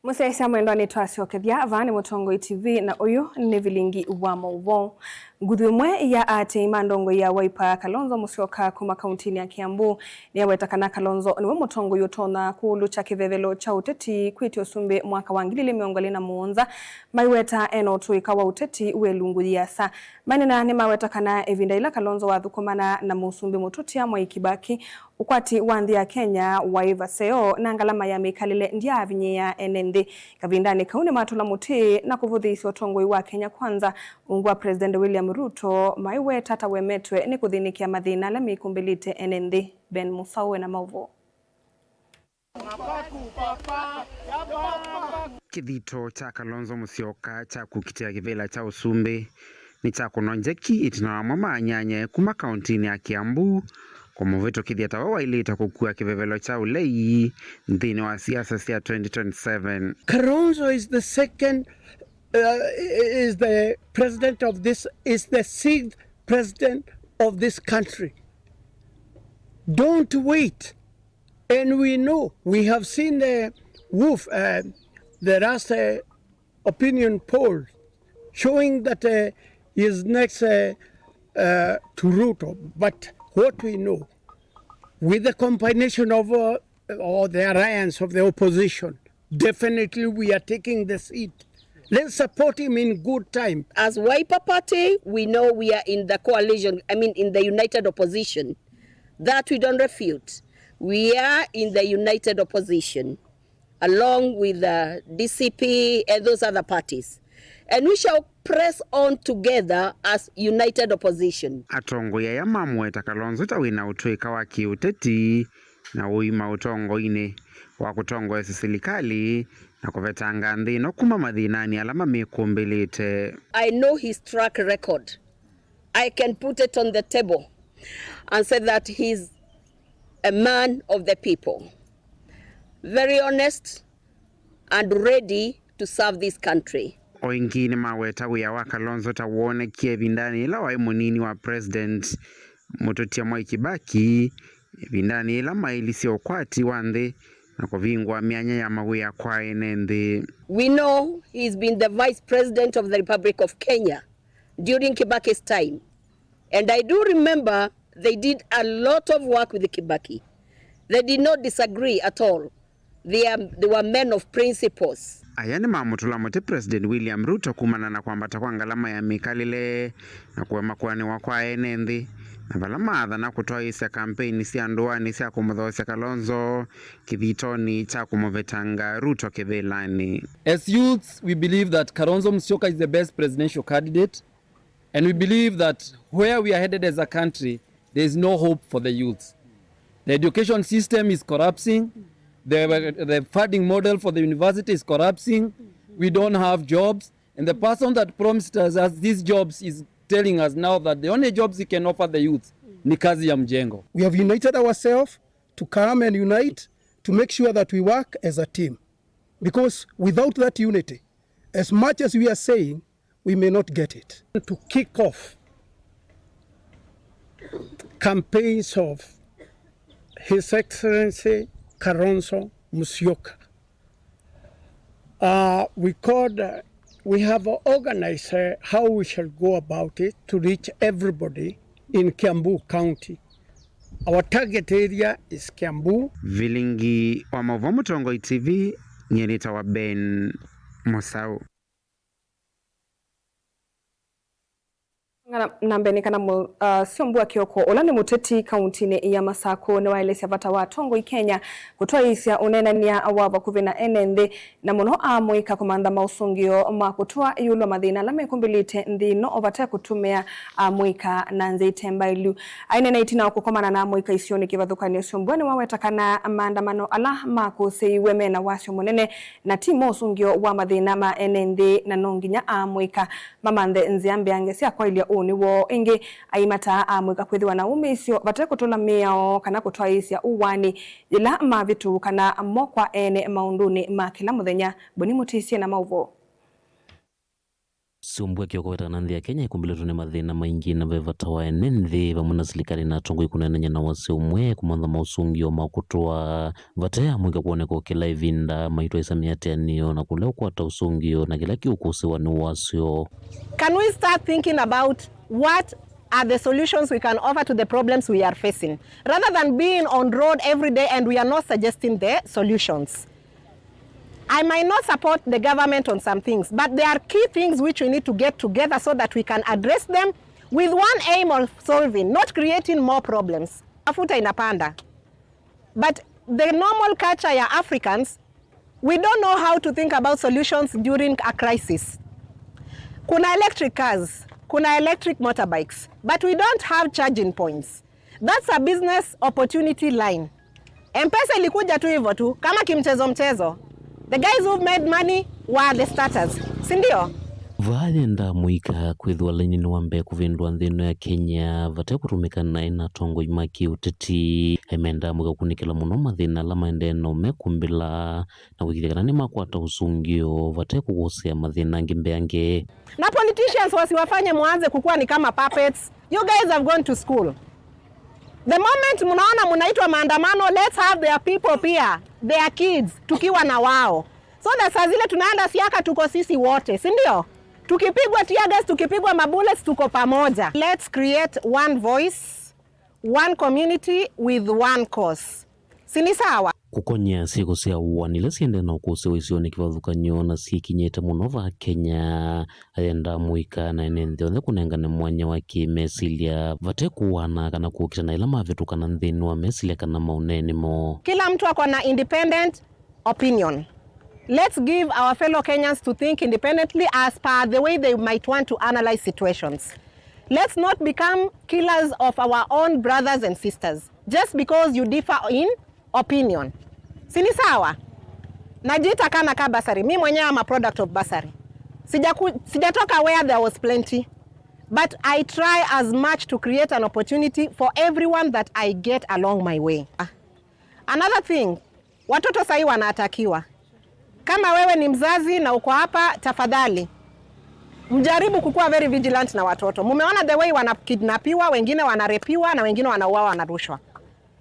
Mũsyaĩĩsya mwendwa, nĩtwasyokethya. Vaa nĩ Mũtongoi T V na ũyũ nĩ vilingi wa maũvoo. Nguthu ĩmwe ya aatĩĩi ma ndongoi ya Wiper, Kalonzo Musyoka, kuma kauntinĩ ya Kiambu, nĩyaweta kana Kalonzo nĩwe mũtongoi ũtonya kũũlũkya kĩvevelo kya ũteti kwĩtya ũsumbĩ mwaka wa ngili ilĩ mĩongo ĩlĩ na mũonza, maiweta ena ũtũĩka wa ũteti wĩ lungu yĩasa. Maineena nĩmaweta kana ĩvinda yĩla Kalonzo wathũkũmana na mũsumbĩ mũtũtia Mwai Kibaki, ũkwati wa nthĩ ya Kenya waĩ vaseo, na ngalama ya mĩkalĩle ndyaavinyĩĩa ene nthĩ. Kavindanĩ kau nĩmatũla mũtĩ na kũvũthĩĩsya ũtongoi wa Kenya Kwanza ungu wa President William Ruto, maiweta ta wemetwe nĩ kũthĩnĩkĩa mathĩna ala mekumbĩlĩte ene nthĩ. Ben Musau ena maũvoo. Kĩthito kya Kalonzo Musyoka kya kũkitĩa kĩvĩla kya ũsumbĩ nĩkyakũnwa njeki ĩtina wa amwe ma anyanyae kuma kauntinĩ ya Kiambu kũmũvĩtũkĩthya tawe waĩlĩte kũkua kĩvevelo kya ũlei nthĩnĩ wa siasa sya twenty twenty-seven. Kalonzo is the second, uh, is the president of this, is the sixth president of this country. Don't wait. And we know, we have seen the wolf, uh, the last uh, opinion poll showing that uh, he is next uh, uh, to Ruto. But what we know, with the combination of uh, or the alliance of the opposition, definitely we are taking the seat. Let's support him in good time. As Wiper Party, we know we are in the coalition, I mean, in the united opposition. That we don't refute. We are in the united opposition, along with the D C P and those other parties. And we shall press on together as united opposition. Atongoi aya mamũweta Kalonzo ta wĩna ũtũĩka wa kĩũteti na ũima ũtongoinĩ wa kũtongoesya silikalĩ na kũvetanga nthĩ ĩno kuma mathĩnanĩ ala mamĩkũmbĩlĩte. I know his track record. I can put it on the table and say that he's a man of the people, very honest and ready to serve this country. O ĩngĩ nĩmaweta wĩa wa Kalonzo ta woonekie ĩvindanĩ yĩla waĩ mũnini wa President Mũtũtia Mwai Kibaki, ĩvindanĩ yĩla maĩlisye ũkwati wa nthĩ na kũvingũa myanya ya mawĩa kwa ene nthĩ. We know he's been the Vice President of the Republic of Kenya during Kibaki's time. And I do remember they did a lot of work with Kibaki. They did not disagree at all. They are, they were men of principles. Aya nĩmamũtũla mũtĩ President William Ruto kumana na kwambata kwa ngalama ya mĩkalĩle na kũema kũanĩwa kwa ene nthĩ, na vala maathana kũtwaĩĩsya kampeini sya ndũanĩ sya kũmũthoosya Kalonzo kĩthitonĩ kya kũmũvetanga Ruto kĩvĩlanĩ. As youths, we believe that Kalonzo Musyoka is the best presidential candidate. And we believe that where we are headed as a country, there is no hope for the youth. The education system is collapsing. The, the funding model for the university is collapsing. We don't have jobs. And the person that promised us, us these jobs is telling us now that the only jobs he can offer the youth ni kazi ya mjengo. We have united ourselves to come and unite to make sure that we work as a team. Because without that unity, as much as we are saying, we may not get it. To kick off campaigns of His Excellency Kalonzo Musyoka, uh, we called, uh, we have organized uh, how we shall go about it to reach everybody in Kiambu County. Our target area is Kiambu. Vilingi wa maũvoo Mũtongoi T V, nyie nĩtawa Ben Mũsaũ. Ngana na mbee nĩ kana mũ-, uh, Syombua Kioko, ũla nĩ mũteti kauntinĩ ya Masakũ, nĩwaelesya vata wa atongoi Kenya kũtwaĩĩsya ũneenany'a wa vakuvĩ na ene nthĩ, na mũno amũika kũmantha maũsũngĩo ma kũtũa ĩũlũ wa mathĩna ala mekũmbĩlĩte nthĩ ĩno o vate kũtũmĩa amũika na nzĩa ite mbaĩlu. Aineena ĩtina wa kũkomana na amũika isionĩ kĩvathũkany'o, Syombua nĩwaweta kana maandamano ala makũsĩiwe mena wasyo mũnene na ti mo ũsũngĩo wa mathĩna ma ene nthĩ, na no nginya amũika mamanthe nzĩa mbeange sya kwaĩlya ũnĩ woo. Ĩngĩ, aimataa amũika kwĩthĩwa na wũmĩĩsyo vate kũtũla mĩao kana kũtwaĩĩsya ũwaanĩ yĩla mavĩtũũkana mo kwa ene maũndũnĩ ma kĩla mũthenya. Boni Mũtĩsye na maũvoo. Syombua Kioko weta kana nthĩ ya Kenya ĩkũmbĩlĩtwe nĩ mathĩna maingĩ na ve vata wa ene nthĩ vamwe na silikalĩ na atongoi kũneenany'a na wasyo ũmwe kũmantha maũsũngĩo ma kũtũa vate amũika kwoneka o kĩla ĩvinda maitwaĩĩsya mĩatĩanĩo na kũlea ũkwata ũsũngĩo na kĩla kĩũkũsĩwa nĩ wasyo. Can we start thinking about what are the solutions we can offer to the problems we are facing, rather than being on road every day and we are not suggesting the solutions? I might not support the government on some things, but there are key things which we need to get together so that we can address them with one aim of solving, not creating more problems. Mafuta inapanda. But the normal culture ya Africans, we don't know how to think about solutions during a crisis. Kuna electric cars, kuna electric motorbikes, but we don't have charging points. That's a business opportunity line. M-Pesa ilikuja tu hivyo tu, kama kimchezo mchezo. The guys who made money were the starters, si ndio? Vaa yendaa mũika kwĩthĩwa laininĩ wa mbee kũvĩndũa nthĩ ĩno ya Kenya vate kũtũmĩka naĩ na atongoi ma kĩũteti. Aimendaa mũika kũkunĩkĩla mũno mathĩna ala maendee na ũmekũmbĩla na kũĩkĩĩthya kana nĩmakwata ũsũngĩo vate kũkũsĩa mathĩna angĩ mbeange. Na politicians wasiwafanye mwanze kukua ni kama puppets. You guys have gone to school. The moment mnaona mnaitwa maandamano, let's have their people pia, their kids, tukiwa na wao. So that saa zile tunaenda Siaka tuko sisi wote, si ndio? Tukipigwa tear gas, tukipigwa mabullets, tuko pamoja. Let's create one voice, one community with one cause. Si ni sawa? Kũkony'a syĩko sya ũaani ila syĩendee na ũkũsĩwa isionĩ kĩvathũkany'o na syĩkinyĩte mũno vaa Kenya, ayenda mũika na ene nthĩ onthe kũnengane mwanya wa kĩmesilya vate kũaana kana kũkitana ĩla mavĩtũkana nthĩnĩ wa mesilya kana maũneeni moo. Kila mtu ako na independent opinion. Let's give our fellow Kenyans to think independently as per the way they might want to analyze situations. Let's not become killers of our own brothers and sisters just because you differ in opinion. Si ni sawa? Najiita kana ka bursary. Mi mwenyewe am a product of bursary. Sijaku, sijatoka where there was plenty. But I try as much to create an opportunity for everyone that I get along my way. Ah. Another thing, watoto sahi wanaatakiwa. Kama wewe ni mzazi na uko hapa, tafadhali mjaribu kukuwa very vigilant na watoto. Mumeona the way wanakidnapiwa, wengine wanarepiwa na wengine wanauawa, wanarushwa.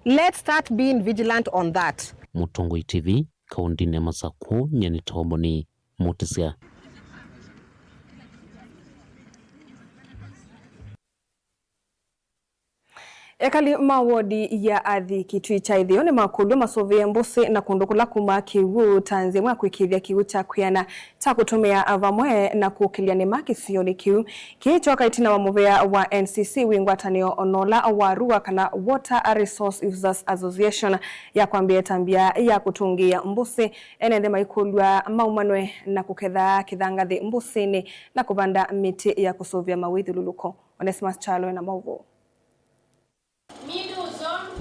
Let's start being vigilant on that. Mũtongoi T V, kaũntĩnĩ ya Masakũ, nyie nĩ Toboni Mũtĩsya. Ekali ma wodi ya Athi Kitui kya Ĩtheo nĩmakũlw'a masũvĩe mbũsĩ na kũndũ kũla kumaa kĩw'ũ ta nzĩa ĩmwe ya kũĩkĩĩthya kĩw'ũ kya kwĩana kya kũtũmĩa vamwe na kũkĩlya nĩma kĩsionĩ kĩu. Kĩĩ kyoka ĩtina wa mũvea wa N C C wĩ ngwatanĩo na ũla wa RUA kana Water Resource Users Association ya kwambĩa ĩtambya ya kũtũngĩĩa mbũsĩ, ene nthĩ maikũlw'a maumanwe na kũketha kĩthangathĩ mbũsĩnĩ na kũvanda mĩtĩ ya kũsũvĩa mawĩthyũlũlũko. Onesmus Kyalo ena maũvoo.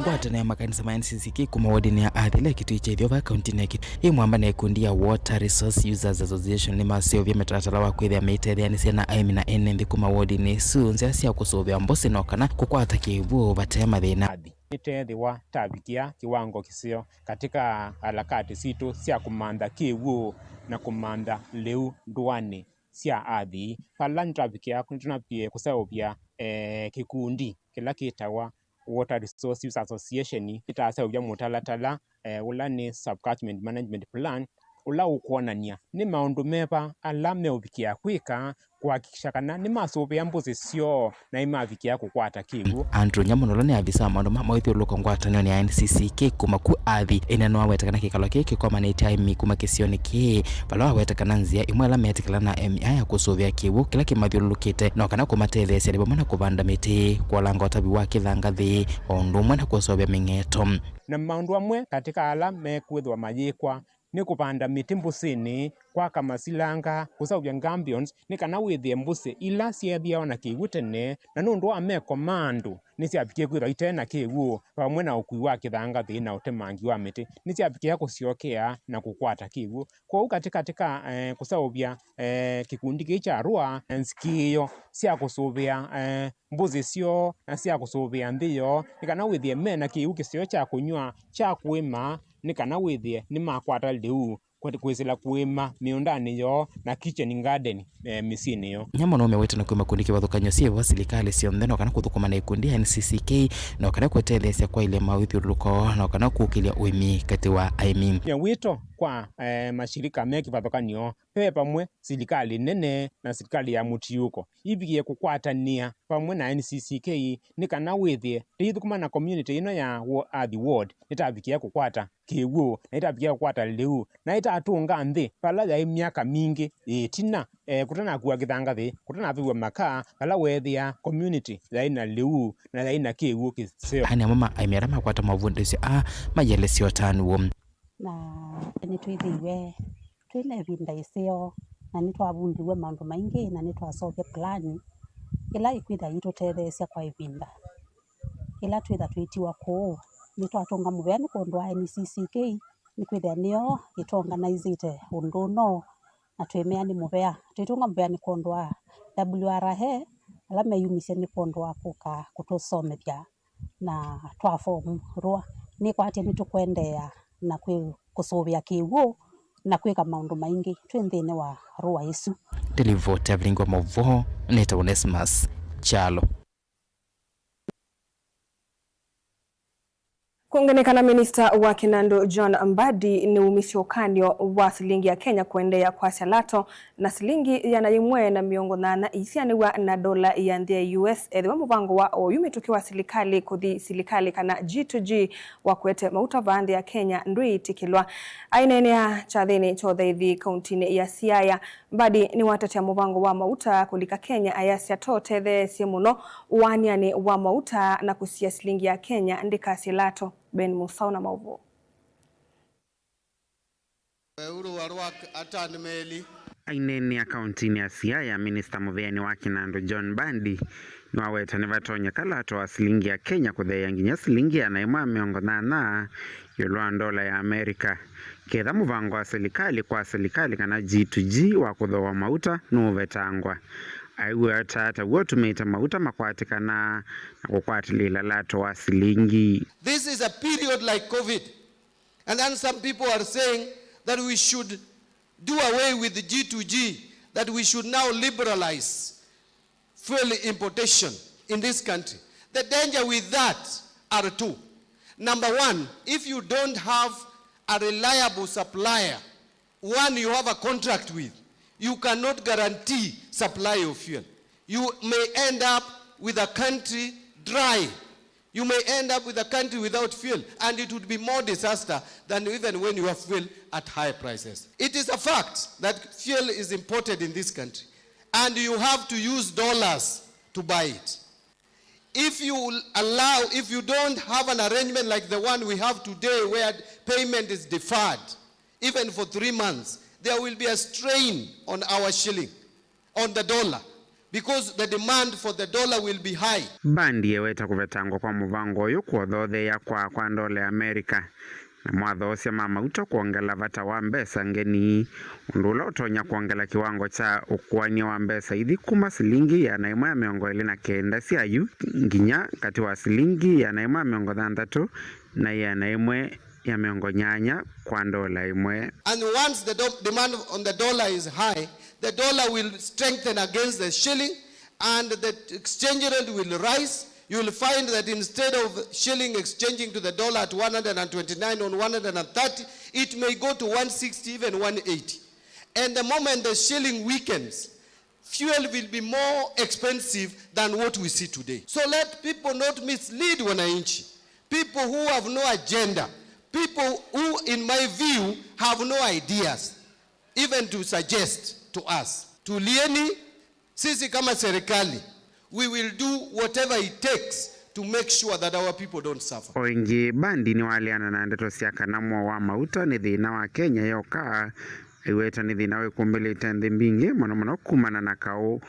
Ngwatanĩo ya makanisa ma N C C K kuma wodinĩ ya Athi ĩla Kitui kya Ĩtheo vaa kauntinĩ ya Kitui yĩ mwamba na ĩkundi ya Water Resource Users Association nĩmaseũvya mĩtalatala wa kwĩthĩa meitetheanĩsya na aĩmi na ene nthĩ kuma wodinĩ ĩsu nzĩa sya kũsũvĩa mbũsĩ no kana kũkwata kĩw'ũ vate mathĩna. Athi nĩteethĩwa tavikĩa kĩwango kĩseo katika harakati sitũ sya kũmantha kĩw'ũ na kũmantha lĩu ndũanĩ sya Athi. Vala nĩtwavikĩa, nĩtũnambie kũseũvya, eh, kĩkundi kĩla kĩtawa Water Resource Use Association. Nĩtaseũvya mũtalatala, eh, ũla nĩ Subcatchment Management Plan, ũla ũkwonany'a nĩ maũndũ meva ala meũvikĩa kwĩka kũhakikisha kana nĩmasũvĩa mbũsĩ syoo na imavikĩa kũkwata kĩw'ũ. Andrew Nyamuno ũla nĩ avisa wa maũndũ ma mawĩthyũlũlũko ngwatanĩonĩ ya N C C K kuma ku Athi ĩneno aweta kana kĩkalo kĩĩ kĩkomanĩtye aĩmi kuma kĩsionĩ kĩĩ, vala waweta kana nzĩa ĩmwe ĩla metĩkĩlana na aĩmi aya ya kũsũvĩa kĩw'ũ kĩla kĩmathyũlũlũkĩte no kana kũmatetheesya nĩ vamwe na kũvanda mĩtĩ, kũolanga ũtavi wa kĩthangathĩ, o ũndũ ũmwe na kũseũvya mĩng'eto. Na maũndũ amwe katĩ ka ala mekwĩthĩwa mayĩkwa nĩ kũvanda mĩtĩ mbũsĩnĩ, kwaka masilanga, kũseũvya gabions, nĩ kana wĩthĩe mbũsĩ ila syeethĩawa na kĩw'ũ tene, na nũndũ wa meko ma andũ, nĩsyavikie kwĩthwa ite na kĩw'ũ, vamwe na ũkui wa kĩthangathĩ na ũtemangi wa mĩtĩ, nĩsyavikĩa kũsyokea na kũkwata kĩw'ũ. Kwoou katĩ katĩ ka, eh, kũseũvya, eh, kĩkundi kĩĩ kya RUA, eh, nzikĩĩo sya kũsũvĩa, eh, mbũsĩ syoo na sya kũsũvĩa nthĩ yoo, nĩ kana wĩthĩe me na kĩw'ũ kĩseo kya kũnyw'a, kya kũĩma, nĩ kana wĩthĩe nĩmakwata lĩu kwĩ-, kwĩsĩla kũĩma mĩũndanĩ yoo na kitchen garden, eh, mĩsyĩnĩ yoo. Nyamuno nĩmewete na kwĩ makundi kĩvathũkany'o syĩ vaa silikalĩ syonthe, no kana kũthũkũma na ikundi ya N C C K, no kana kũtetheesya kwaĩlya mawĩthyũlũlũko, no kana kũkĩlya ũĩmi katĩ wa aĩmi. Nĩ wĩto kwa, eh, mashirika me kĩvathũkany'o, ve vamwe silikalĩ nene na silikalĩ ya mũtiũko ivikie kũkwatanĩa vamwe na N C C K nĩ kana wĩthĩe tũithũkũma na community ĩno ya Wo-, Athi Ward nĩtavikĩa kũkwata kĩw'ũ, na ĩtavikĩa kũkwata lĩu, na ĩtatũnga nthĩ vala yaĩ myaka mingĩ ĩtina, eh, kũtanakua kĩthangathĩ, kũtanavĩw'a makaa, vala weethĩa community yaĩ na lĩu na yaĩ na kĩw'ũ kĩseo. Aya nĩ amwe ma aĩmi ala makwata mavundĩsyo aa maielesya ũtanu woo. Na nĩtwĩthĩiwe twĩ na ĩvinda ĩseo, na nĩtwavundiw'e maũndũ maingĩ, na nĩtwaseũvya plan ĩla ĩkwĩthĩa yĩtũtetheesya kwa ĩvinda. Ĩla twĩtha twĩtiwa kũũ, nĩtwatũnga mũvea nĩ kwondũ wa N C C K, nĩkwĩthĩa nĩyo ĩtũorganizeĩte ũndũ ũno, na twĩmea nĩ mũvea. Twĩtũnga mũvea nĩ kwondũ wa W R A, ala meyumisye nĩ kwondũ wa kũka kũtũsomethya na twa form RUA. Nĩkwatya nĩtũkwendeea na kwĩ-, kũsũvĩa kĩw'ũ na kwĩka maũndũ maingĩ twĩ nthĩnĩ wa RUA ĩsu. Ndĩlivoti ya Vilingi wa Maũvoo, nĩtawa Onesmus Kyalo. Kũngekanĩa, minista wa kĩnandũ John Mbadi nĩwumisye ũkany'o wa silingi ya Kenya kũendeea kwasya lato, na silingi ĩana yĩmwe na mĩongo nyanya ĩisianĩw'a na ndola ya nthĩ ya U S, ethĩwa mũvango wa oyu mĩtũkĩ wa silikalĩ kũthi silikalĩ kana G to G wa kũete mauta vaa nthĩ ya Kenya ndwĩĩtĩkĩlwa. Aineenea kyathĩnĩ kya ũthaithi kauntinĩ ya Siaya, Mbadi nĩwatetea mũvango wa mauta kũlika Kenya, ayasya ta ũtetheesye mũno ũaanĩanĩ wa mauta na kũsia silingi ya Kenya ndĩkasye lato. Ben Musau na maũvoo. Weuru wa rwak atan meli. Aineenea kauntinĩ ya Siaya, minista mũveanĩ wa kĩnandũ John Mbadi nĩwaweta nĩvatonyeka lato wa silingi ya Kenya kũtheea nginya silingi ĩana yĩmwe na mĩongo nyanya ĩũlũ wa ndola ya Amerika, ketha mũvango wa silikalĩ kwa silikalĩ kana G to G wa kũthooa mauta nũũvetangwa. Aiweta ta w'o ũtumĩte mauta makwatĩkana na kũkwatĩlĩĩla lato wa silingi. This is a period like COVID. And then some people are saying that we should do away with the G to G, that we should now liberalize fuel importation in this country. The danger with that are two. Number one, if you don't have a reliable supplier, one you have a contract with, you cannot guarantee supply of fuel. You may end up with a country dry. You may end up with a country without fuel, and it would be more disaster than even when you have fuel at high prices. It is a fact that fuel is imported in this country, and you have to use dollars to buy it. If you allow, if you don't have an arrangement like the one we have today, where payment is deferred, even for three months, there will be a strain on our shilling, on the dollar, because the demand for the dollar will be high. Mbadi eweta kũvetangwa kwa mũvango ũyũ kũothootheea kwaa kwa ndola ya Amerika, namo athoosya ma mauta kwongela vata wa mbesa ngeni, ũndũ ũla ũtonya kwongela kĩwango kya ũkũanĩa wa mbesa ithi kuma silingi ĩana yĩmwe ya mĩongo ĩlĩ na kenda sya yu nginya katĩ wa silingi ĩana yĩmwe ya mĩongo thanthatũ na ĩana yĩmwe ya mĩongo nyanya kwa ndola ĩmwe. And once the do- demand on the dollar is high, the dollar will strengthen against the shilling, and the exchange rate will rise. You will find that instead of shilling exchanging to the dollar at one hundred and twenty-nine or one hundred and thirty, it may go to one sixty, even one eighty. And the moment the shilling weakens, fuel will be more expensive than what we see today. So let people not mislead wananchi, people who have no agenda, people who, in my view, have no ideas even to suggest to us. Tulieni, sisi kama serikali, we will do whatever it takes to make sure that our people don't suffer. O ĩngĩ, Mbadi nĩwaleana na ndeto sya kana mũo wa mauta nĩ thĩna wa Kenya yoka, aiweta nĩ thĩna wĩkumbĩlĩte nthĩ mbingĩ, mũno mũno kumana na kaũ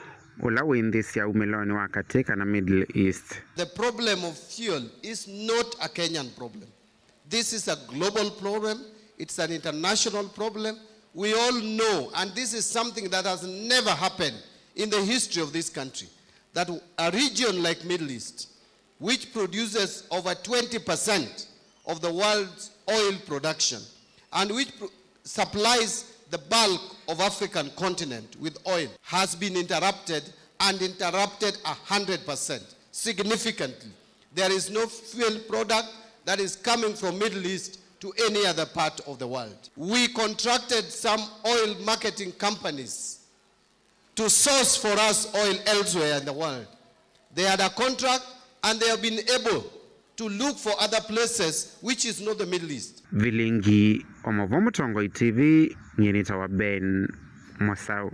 ũla wĩ nthĩ sya umĩlonĩ wa katĩ kana Middle East. The problem of fuel is not a Kenyan problem. This is a global problem. It's an international problem. We all know, and this is something that has never happened in the history of this country, that a region like Middle East, which produces over twenty percent of the world's oil production and which pro- supplies the bulk of African continent with oil, has been interrupted, and interrupted one hundred percent, significantly. There is no fuel product that is coming from Middle East to any other part of the world. We contracted some oil marketing companies to source for us oil elsewhere in the world. They had a contract and they have been able to look for other places which is not the Middle East. Vilingi wa Maũvoo Mũtongoi T V, nyie nĩtawa Ben Mosau.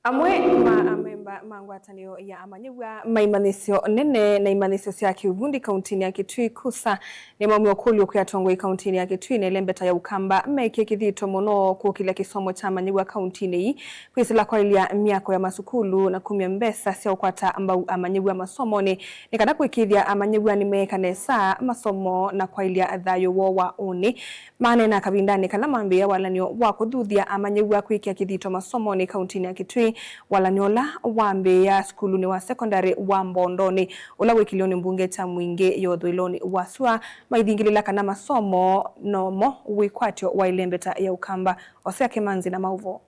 Amwe ma amemba ma ngwatanĩo ya amanyĩw'a ma imanyĩsyo nene na imanyĩsyo sya kĩuvundi kauntinĩ ya Kitui, KUSA, nĩmaumya ũkũlyo kwĩ atongoi kauntinĩ ya Kitui na ĩlembeta ya Ukamba mekĩe kĩthito mũno kũkĩlya kĩsomo kya amanyĩw'a kauntinĩ ii, kwĩsĩla kwaĩlya myako ya masukulu na kumya mbesa sya ũkwata mbau amanyĩw'a masomonĩ, nĩ kana kũĩkĩĩthya amanyĩw'a nĩmeeka nesa masomo na kwaĩlya thayũ woo wa ũnĩ. Maneena kavindanĩ kala mambĩĩa walan'yo wa kũthuthya amanyĩw'a kwĩkĩa kĩthito masomonĩ kauntinĩ ya Kitui, walan'yo ũla wambĩĩa sukulunĩ wa sekondalĩ wa Mbondonĩ, ũla wĩ kĩlĩonĩ mbunge kya Mwingĩ ya ũthũĩlonĩ wa sua, maithingĩlĩla kana masomo nomo wĩkwatyo wa ĩlembeta ya Ukamba. Osea Kĩmanzi na maũvoo.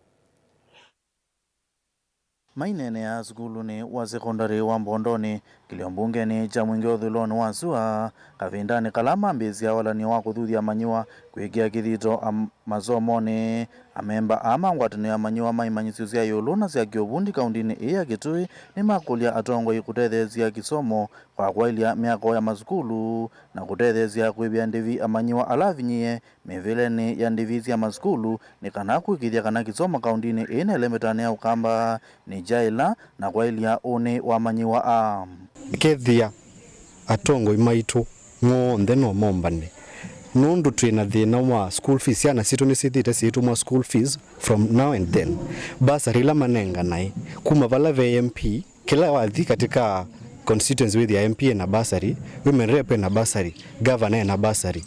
Maineenea sukulunĩ wa sekondalĩ wa Mbondonĩ, kĩlio mbungenĩ kya Mwingĩ ũthũĩlonĩ wa sua, kavindanĩ kala mambĩĩsya walany'o wa kũthuthya amanyĩw'a kwĩkĩa kĩthito am-, masomonĩ, amemba aa ma ngwatanĩo ya amanyĩw'a ma imanyĩsyo sya ĩũlũ na sya kĩũvundi kaũndĩnĩ ĩĩ ya Kitui nĩmakũlya atongoi kũtetheesya kĩsomo kwa kwaĩlya myako ya masukulu na kũtetheesya kwĩvĩa ndĩvi amanyĩw'a ala avinyĩĩe mĩvĩlenĩ ya ndĩvi sya masukulu nĩ kana kũĩkĩĩthya kana kĩsomo kaũndĩnĩ ĩĩ na ĩla ĩmbetanĩ ya Ũkamba nĩkyaĩla na kwaĩlya ũnĩ wa amanyĩw'a aa. Kethĩa atongoi maitũ monthe no mombane, nũndũ twĩ na thĩna wa school fees. Syana sitũ nĩsyĩthĩĩte syĩtũmwa school fees from now and then. Bursary ila manenganae kuma vala ve M P, kĩla wathi katika constituency wĩthĩa M P ena bursary, women rep ena bursary, governor ena bursary.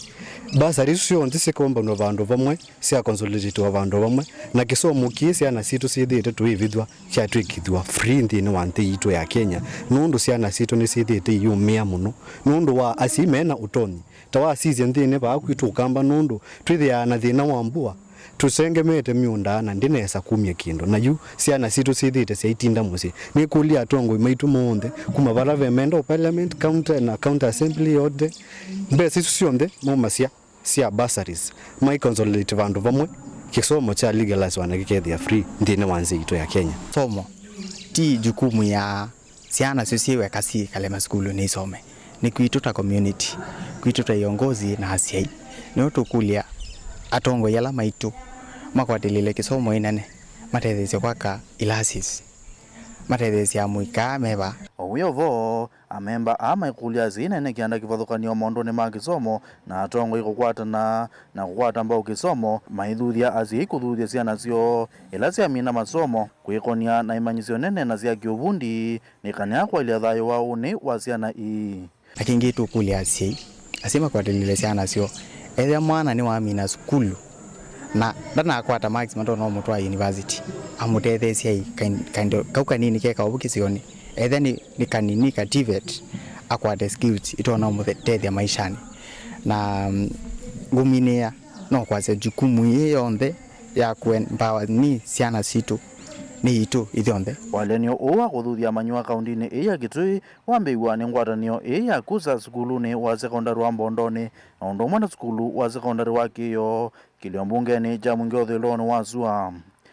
Bursary isu syonthe sikombanwa vandũ vamwe, sya consolidatiwa vandũ vamwe, na kĩsomo kĩĩ syana sitũ syĩthĩĩte tũivithw'a kyatw'ĩkĩthw'a free nthĩnĩ wa nthĩ yitũ ya Kenya, nũndũ syana sitũ nĩsyĩthĩĩte iyũmĩa mũno nũndũ wa asyai mena ũtonyi. Ta wasisya nthĩnĩ vaa kwitũ Ũkamba, nũndũ twĩthĩaa na thĩna wa mbua, tũsengemete mĩũnda na ndĩnesa kumya kĩndũ, na yu syana sitũ syĩthĩĩte syaitinda mũsyĩ. Nĩkũlya atongoi maitũ monthe kuma vala ve member of parliament, county na county assembly yonthe, mbesa isu syonthe maumasya sya bursaries, mai consolidate vandũ vamwe, kĩsomo kya legalizewa na kĩkethĩa free nthĩnĩ wa nthĩ yitũ ya Kenya. Kĩsomo ti jukumu ya syana syo syĩ weka syĩkale masukulunĩ isome. Nĩ kwitũ ta community, kwitũ ta iongozi na asyai. Nĩyo tũkũlya atongoi ala maitũ makwatĩlĩle kĩsomo ĩnene, matetheesye kwaka ilasis, matetheesye amũika aa me vaa. O wĩ o vo, amemba aa maikũlya asyai nene kĩanda kĩvathũkany'o maũndũnĩ ma kĩsomo na atongoi kũkwatana na kũkwata mbau kĩsomo, maithuthya asyai kũthuthya syana syoo ĩla syamina masomo, kwĩkonia na imanyĩsyo nene na sya kĩũvundi, nĩ kana kwaĩlya thayũ wa ũnĩ wa syana ii. Na kĩngĩ tũkũlya asyai, asyai makwatĩlĩle syana syoo, ethĩa mwana nĩwamina sukulu na ndanakwata marks matonya ũmũtwaa university, amũtetheesyei kain-, kaindo kau kanini ke kaũvu kĩsionĩ, ethĩa nĩ, nĩ kanini ka TVET, akwate skills itonya ũmũtethya maishanĩ. Na, mm, ngũminĩĩa no kwasya jukumu ĩĩ yonthe ya kũempower nĩ syana sitũ nĩ yitũ ithyonthe. Walyanĩo ũũ wa kũthuthya amanyĩw'a kaũndĩnĩ ĩĩ ya Kitui wambĩĩw'a nĩ ngwatanĩo ĩĩ ya KUSA sukulunĩ wa sekondalĩ wa Mbondonĩ na ũndũ ũmwe na sukulu wa sekondalĩ wa Kĩĩo, kĩlio mbungenĩ kya Mwingĩ ũthũĩlonĩ wa sua.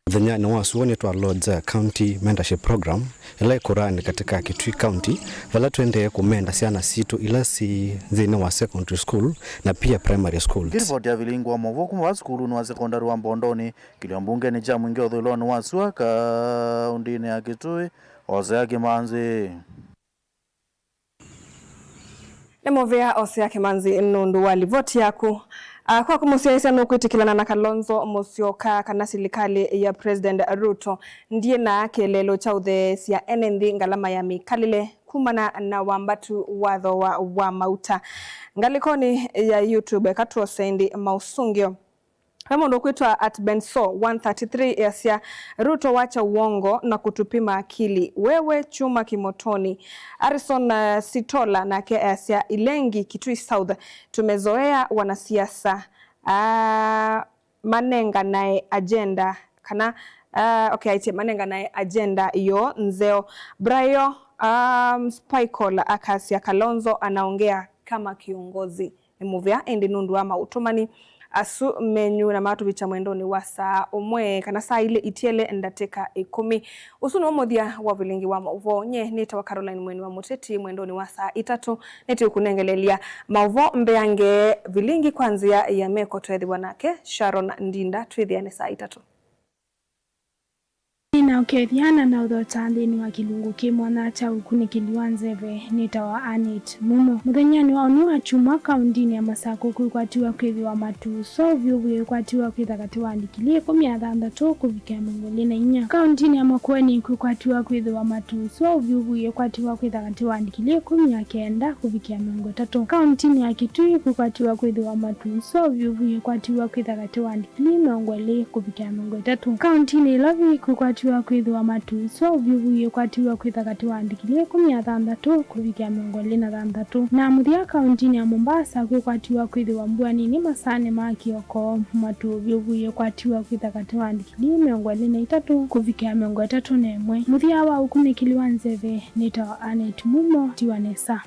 Mũthenyanĩ wa sua nĩtwa launch County Mentorship Program, ĩla ĩkũraanĩ katika Kitui County, vala tũendee kũmenda syana sitũ ila syĩ nthĩnĩ wa secondary school na pia primary schools. Ngĩripoti ya Vilingi wa Mauvoo kuma vaa sukulunĩ wa sekondalĩ wa Mbondonĩ, kĩlio mbungenĩ kya Mwingĩ ũthũĩlonĩ wa sua kaũndĩnĩ ya Kitui, Osea Kĩmanzi. Nĩ mũvea Osea Kĩmanzi nũndũ wa livoti yaku. Ah, kwaku mũsyaĩĩsya nũkwĩtĩkĩlana na Kalonzo Musyoka kana silikalĩ ya President Ruto ndĩĩ na kĩeleelo kya ũtheesya ene nthĩ ngalama ya mĩkalĩle kumana na wambatu wa thooa wa mauta? Ngalĩkonĩ ya YouTube, eka twose ĩndĩ maũsũngĩo. Ve mũndũ ũkwĩtwa at benso one thirty-three easya, "Ruto wacha uongo na kutupima akili. Wewe chuma kimotoni." Harrison, uh, Sitola nake easya, "Ilengi, Kitui South, tumezoea wanasiasa, ah, manenganae agenda." Kana, ah, okay, aĩtye, "Manenganae agenda yo nzeo." Brayo, um, Spikol akasya, "Kalonzo anaongea kama kiongozi." Nĩ mũvea, ĩndĩ nũndũ wa maũtũmani asu menyu na matũvikya mwendonĩ wa saa ũmwe kana saa ilĩ itiele ndatĩka ĩkũmi. Ũsu nĩw'o mũthya wa Vilingi wa Maũvoo. Nye nĩtawa Caroline Mweni wa Mũteti. Mwendonĩ wa saa itatũ nĩtũkũnengeleelya maũvoo mbeange vilingi kwa nzĩa ya meko tweethĩwa nake Sharon Ndinda. Twĩthĩane saa itatũ. Nĩnaũkethya na naũthokya nthĩnĩ wa kĩlungu kĩ mwanya kya ũkunĩkĩli wa nzeve. Nĩtawa Annet Mumo. Mũthenyanĩ wa ũnĩ wa kyumwa, kaũndĩnĩ ya Masakũ kwĩkwatiw'a kwĩthĩwa matu. Sua ũvyũvu yĩkwatiw'a kwĩtha katĩ wa ndikilii ĩkũmi na thanthatũ kũvikĩa mĩongo ĩlĩ na inya. Kaũndĩnĩ ya Makueni kwĩkwatiw'a kwĩthĩwa matu. Sua ũvyũvu yĩkwatiw'a kwĩtha katĩ wa ndikilii ĩkũmi na kenda kũvikĩa mĩongo ĩtatũ. Kaũndĩnĩ ya Kitui kwĩkwatiw'a kwĩthĩwa matu. Sua ũvyũvu yĩkwatiw'a kwĩtha katĩ wa ndikilii mĩongo ĩlĩ kũvikĩa mĩongo ĩtatũ. Kaũndĩnĩ ya Nairobi kwĩkwatiw'a Kwĩthĩwa matu ũsu wa ũvyũvu yĩkwatiw'a kwĩtha katĩ wa ndikilii ĩkũmi na thanthatũ kũvikĩa mĩongo ĩlĩ na thanthatũ. Na mũthya, kaũntinĩ ya Mombasa kwĩkwatiw'a kwĩthĩwa mbua nini masaanĩ ma kĩoko. Matu ũvyũvu yĩkwatiw'a kwĩtha katĩ wa ndikilii mĩongo ĩlĩ na itatũ kũvikĩa mĩongo ĩtatũ na ĩmwe. Mũthya wa ũkunĩkĩli wa nzeve nĩtawa Annet Mumo, tiwa nesa.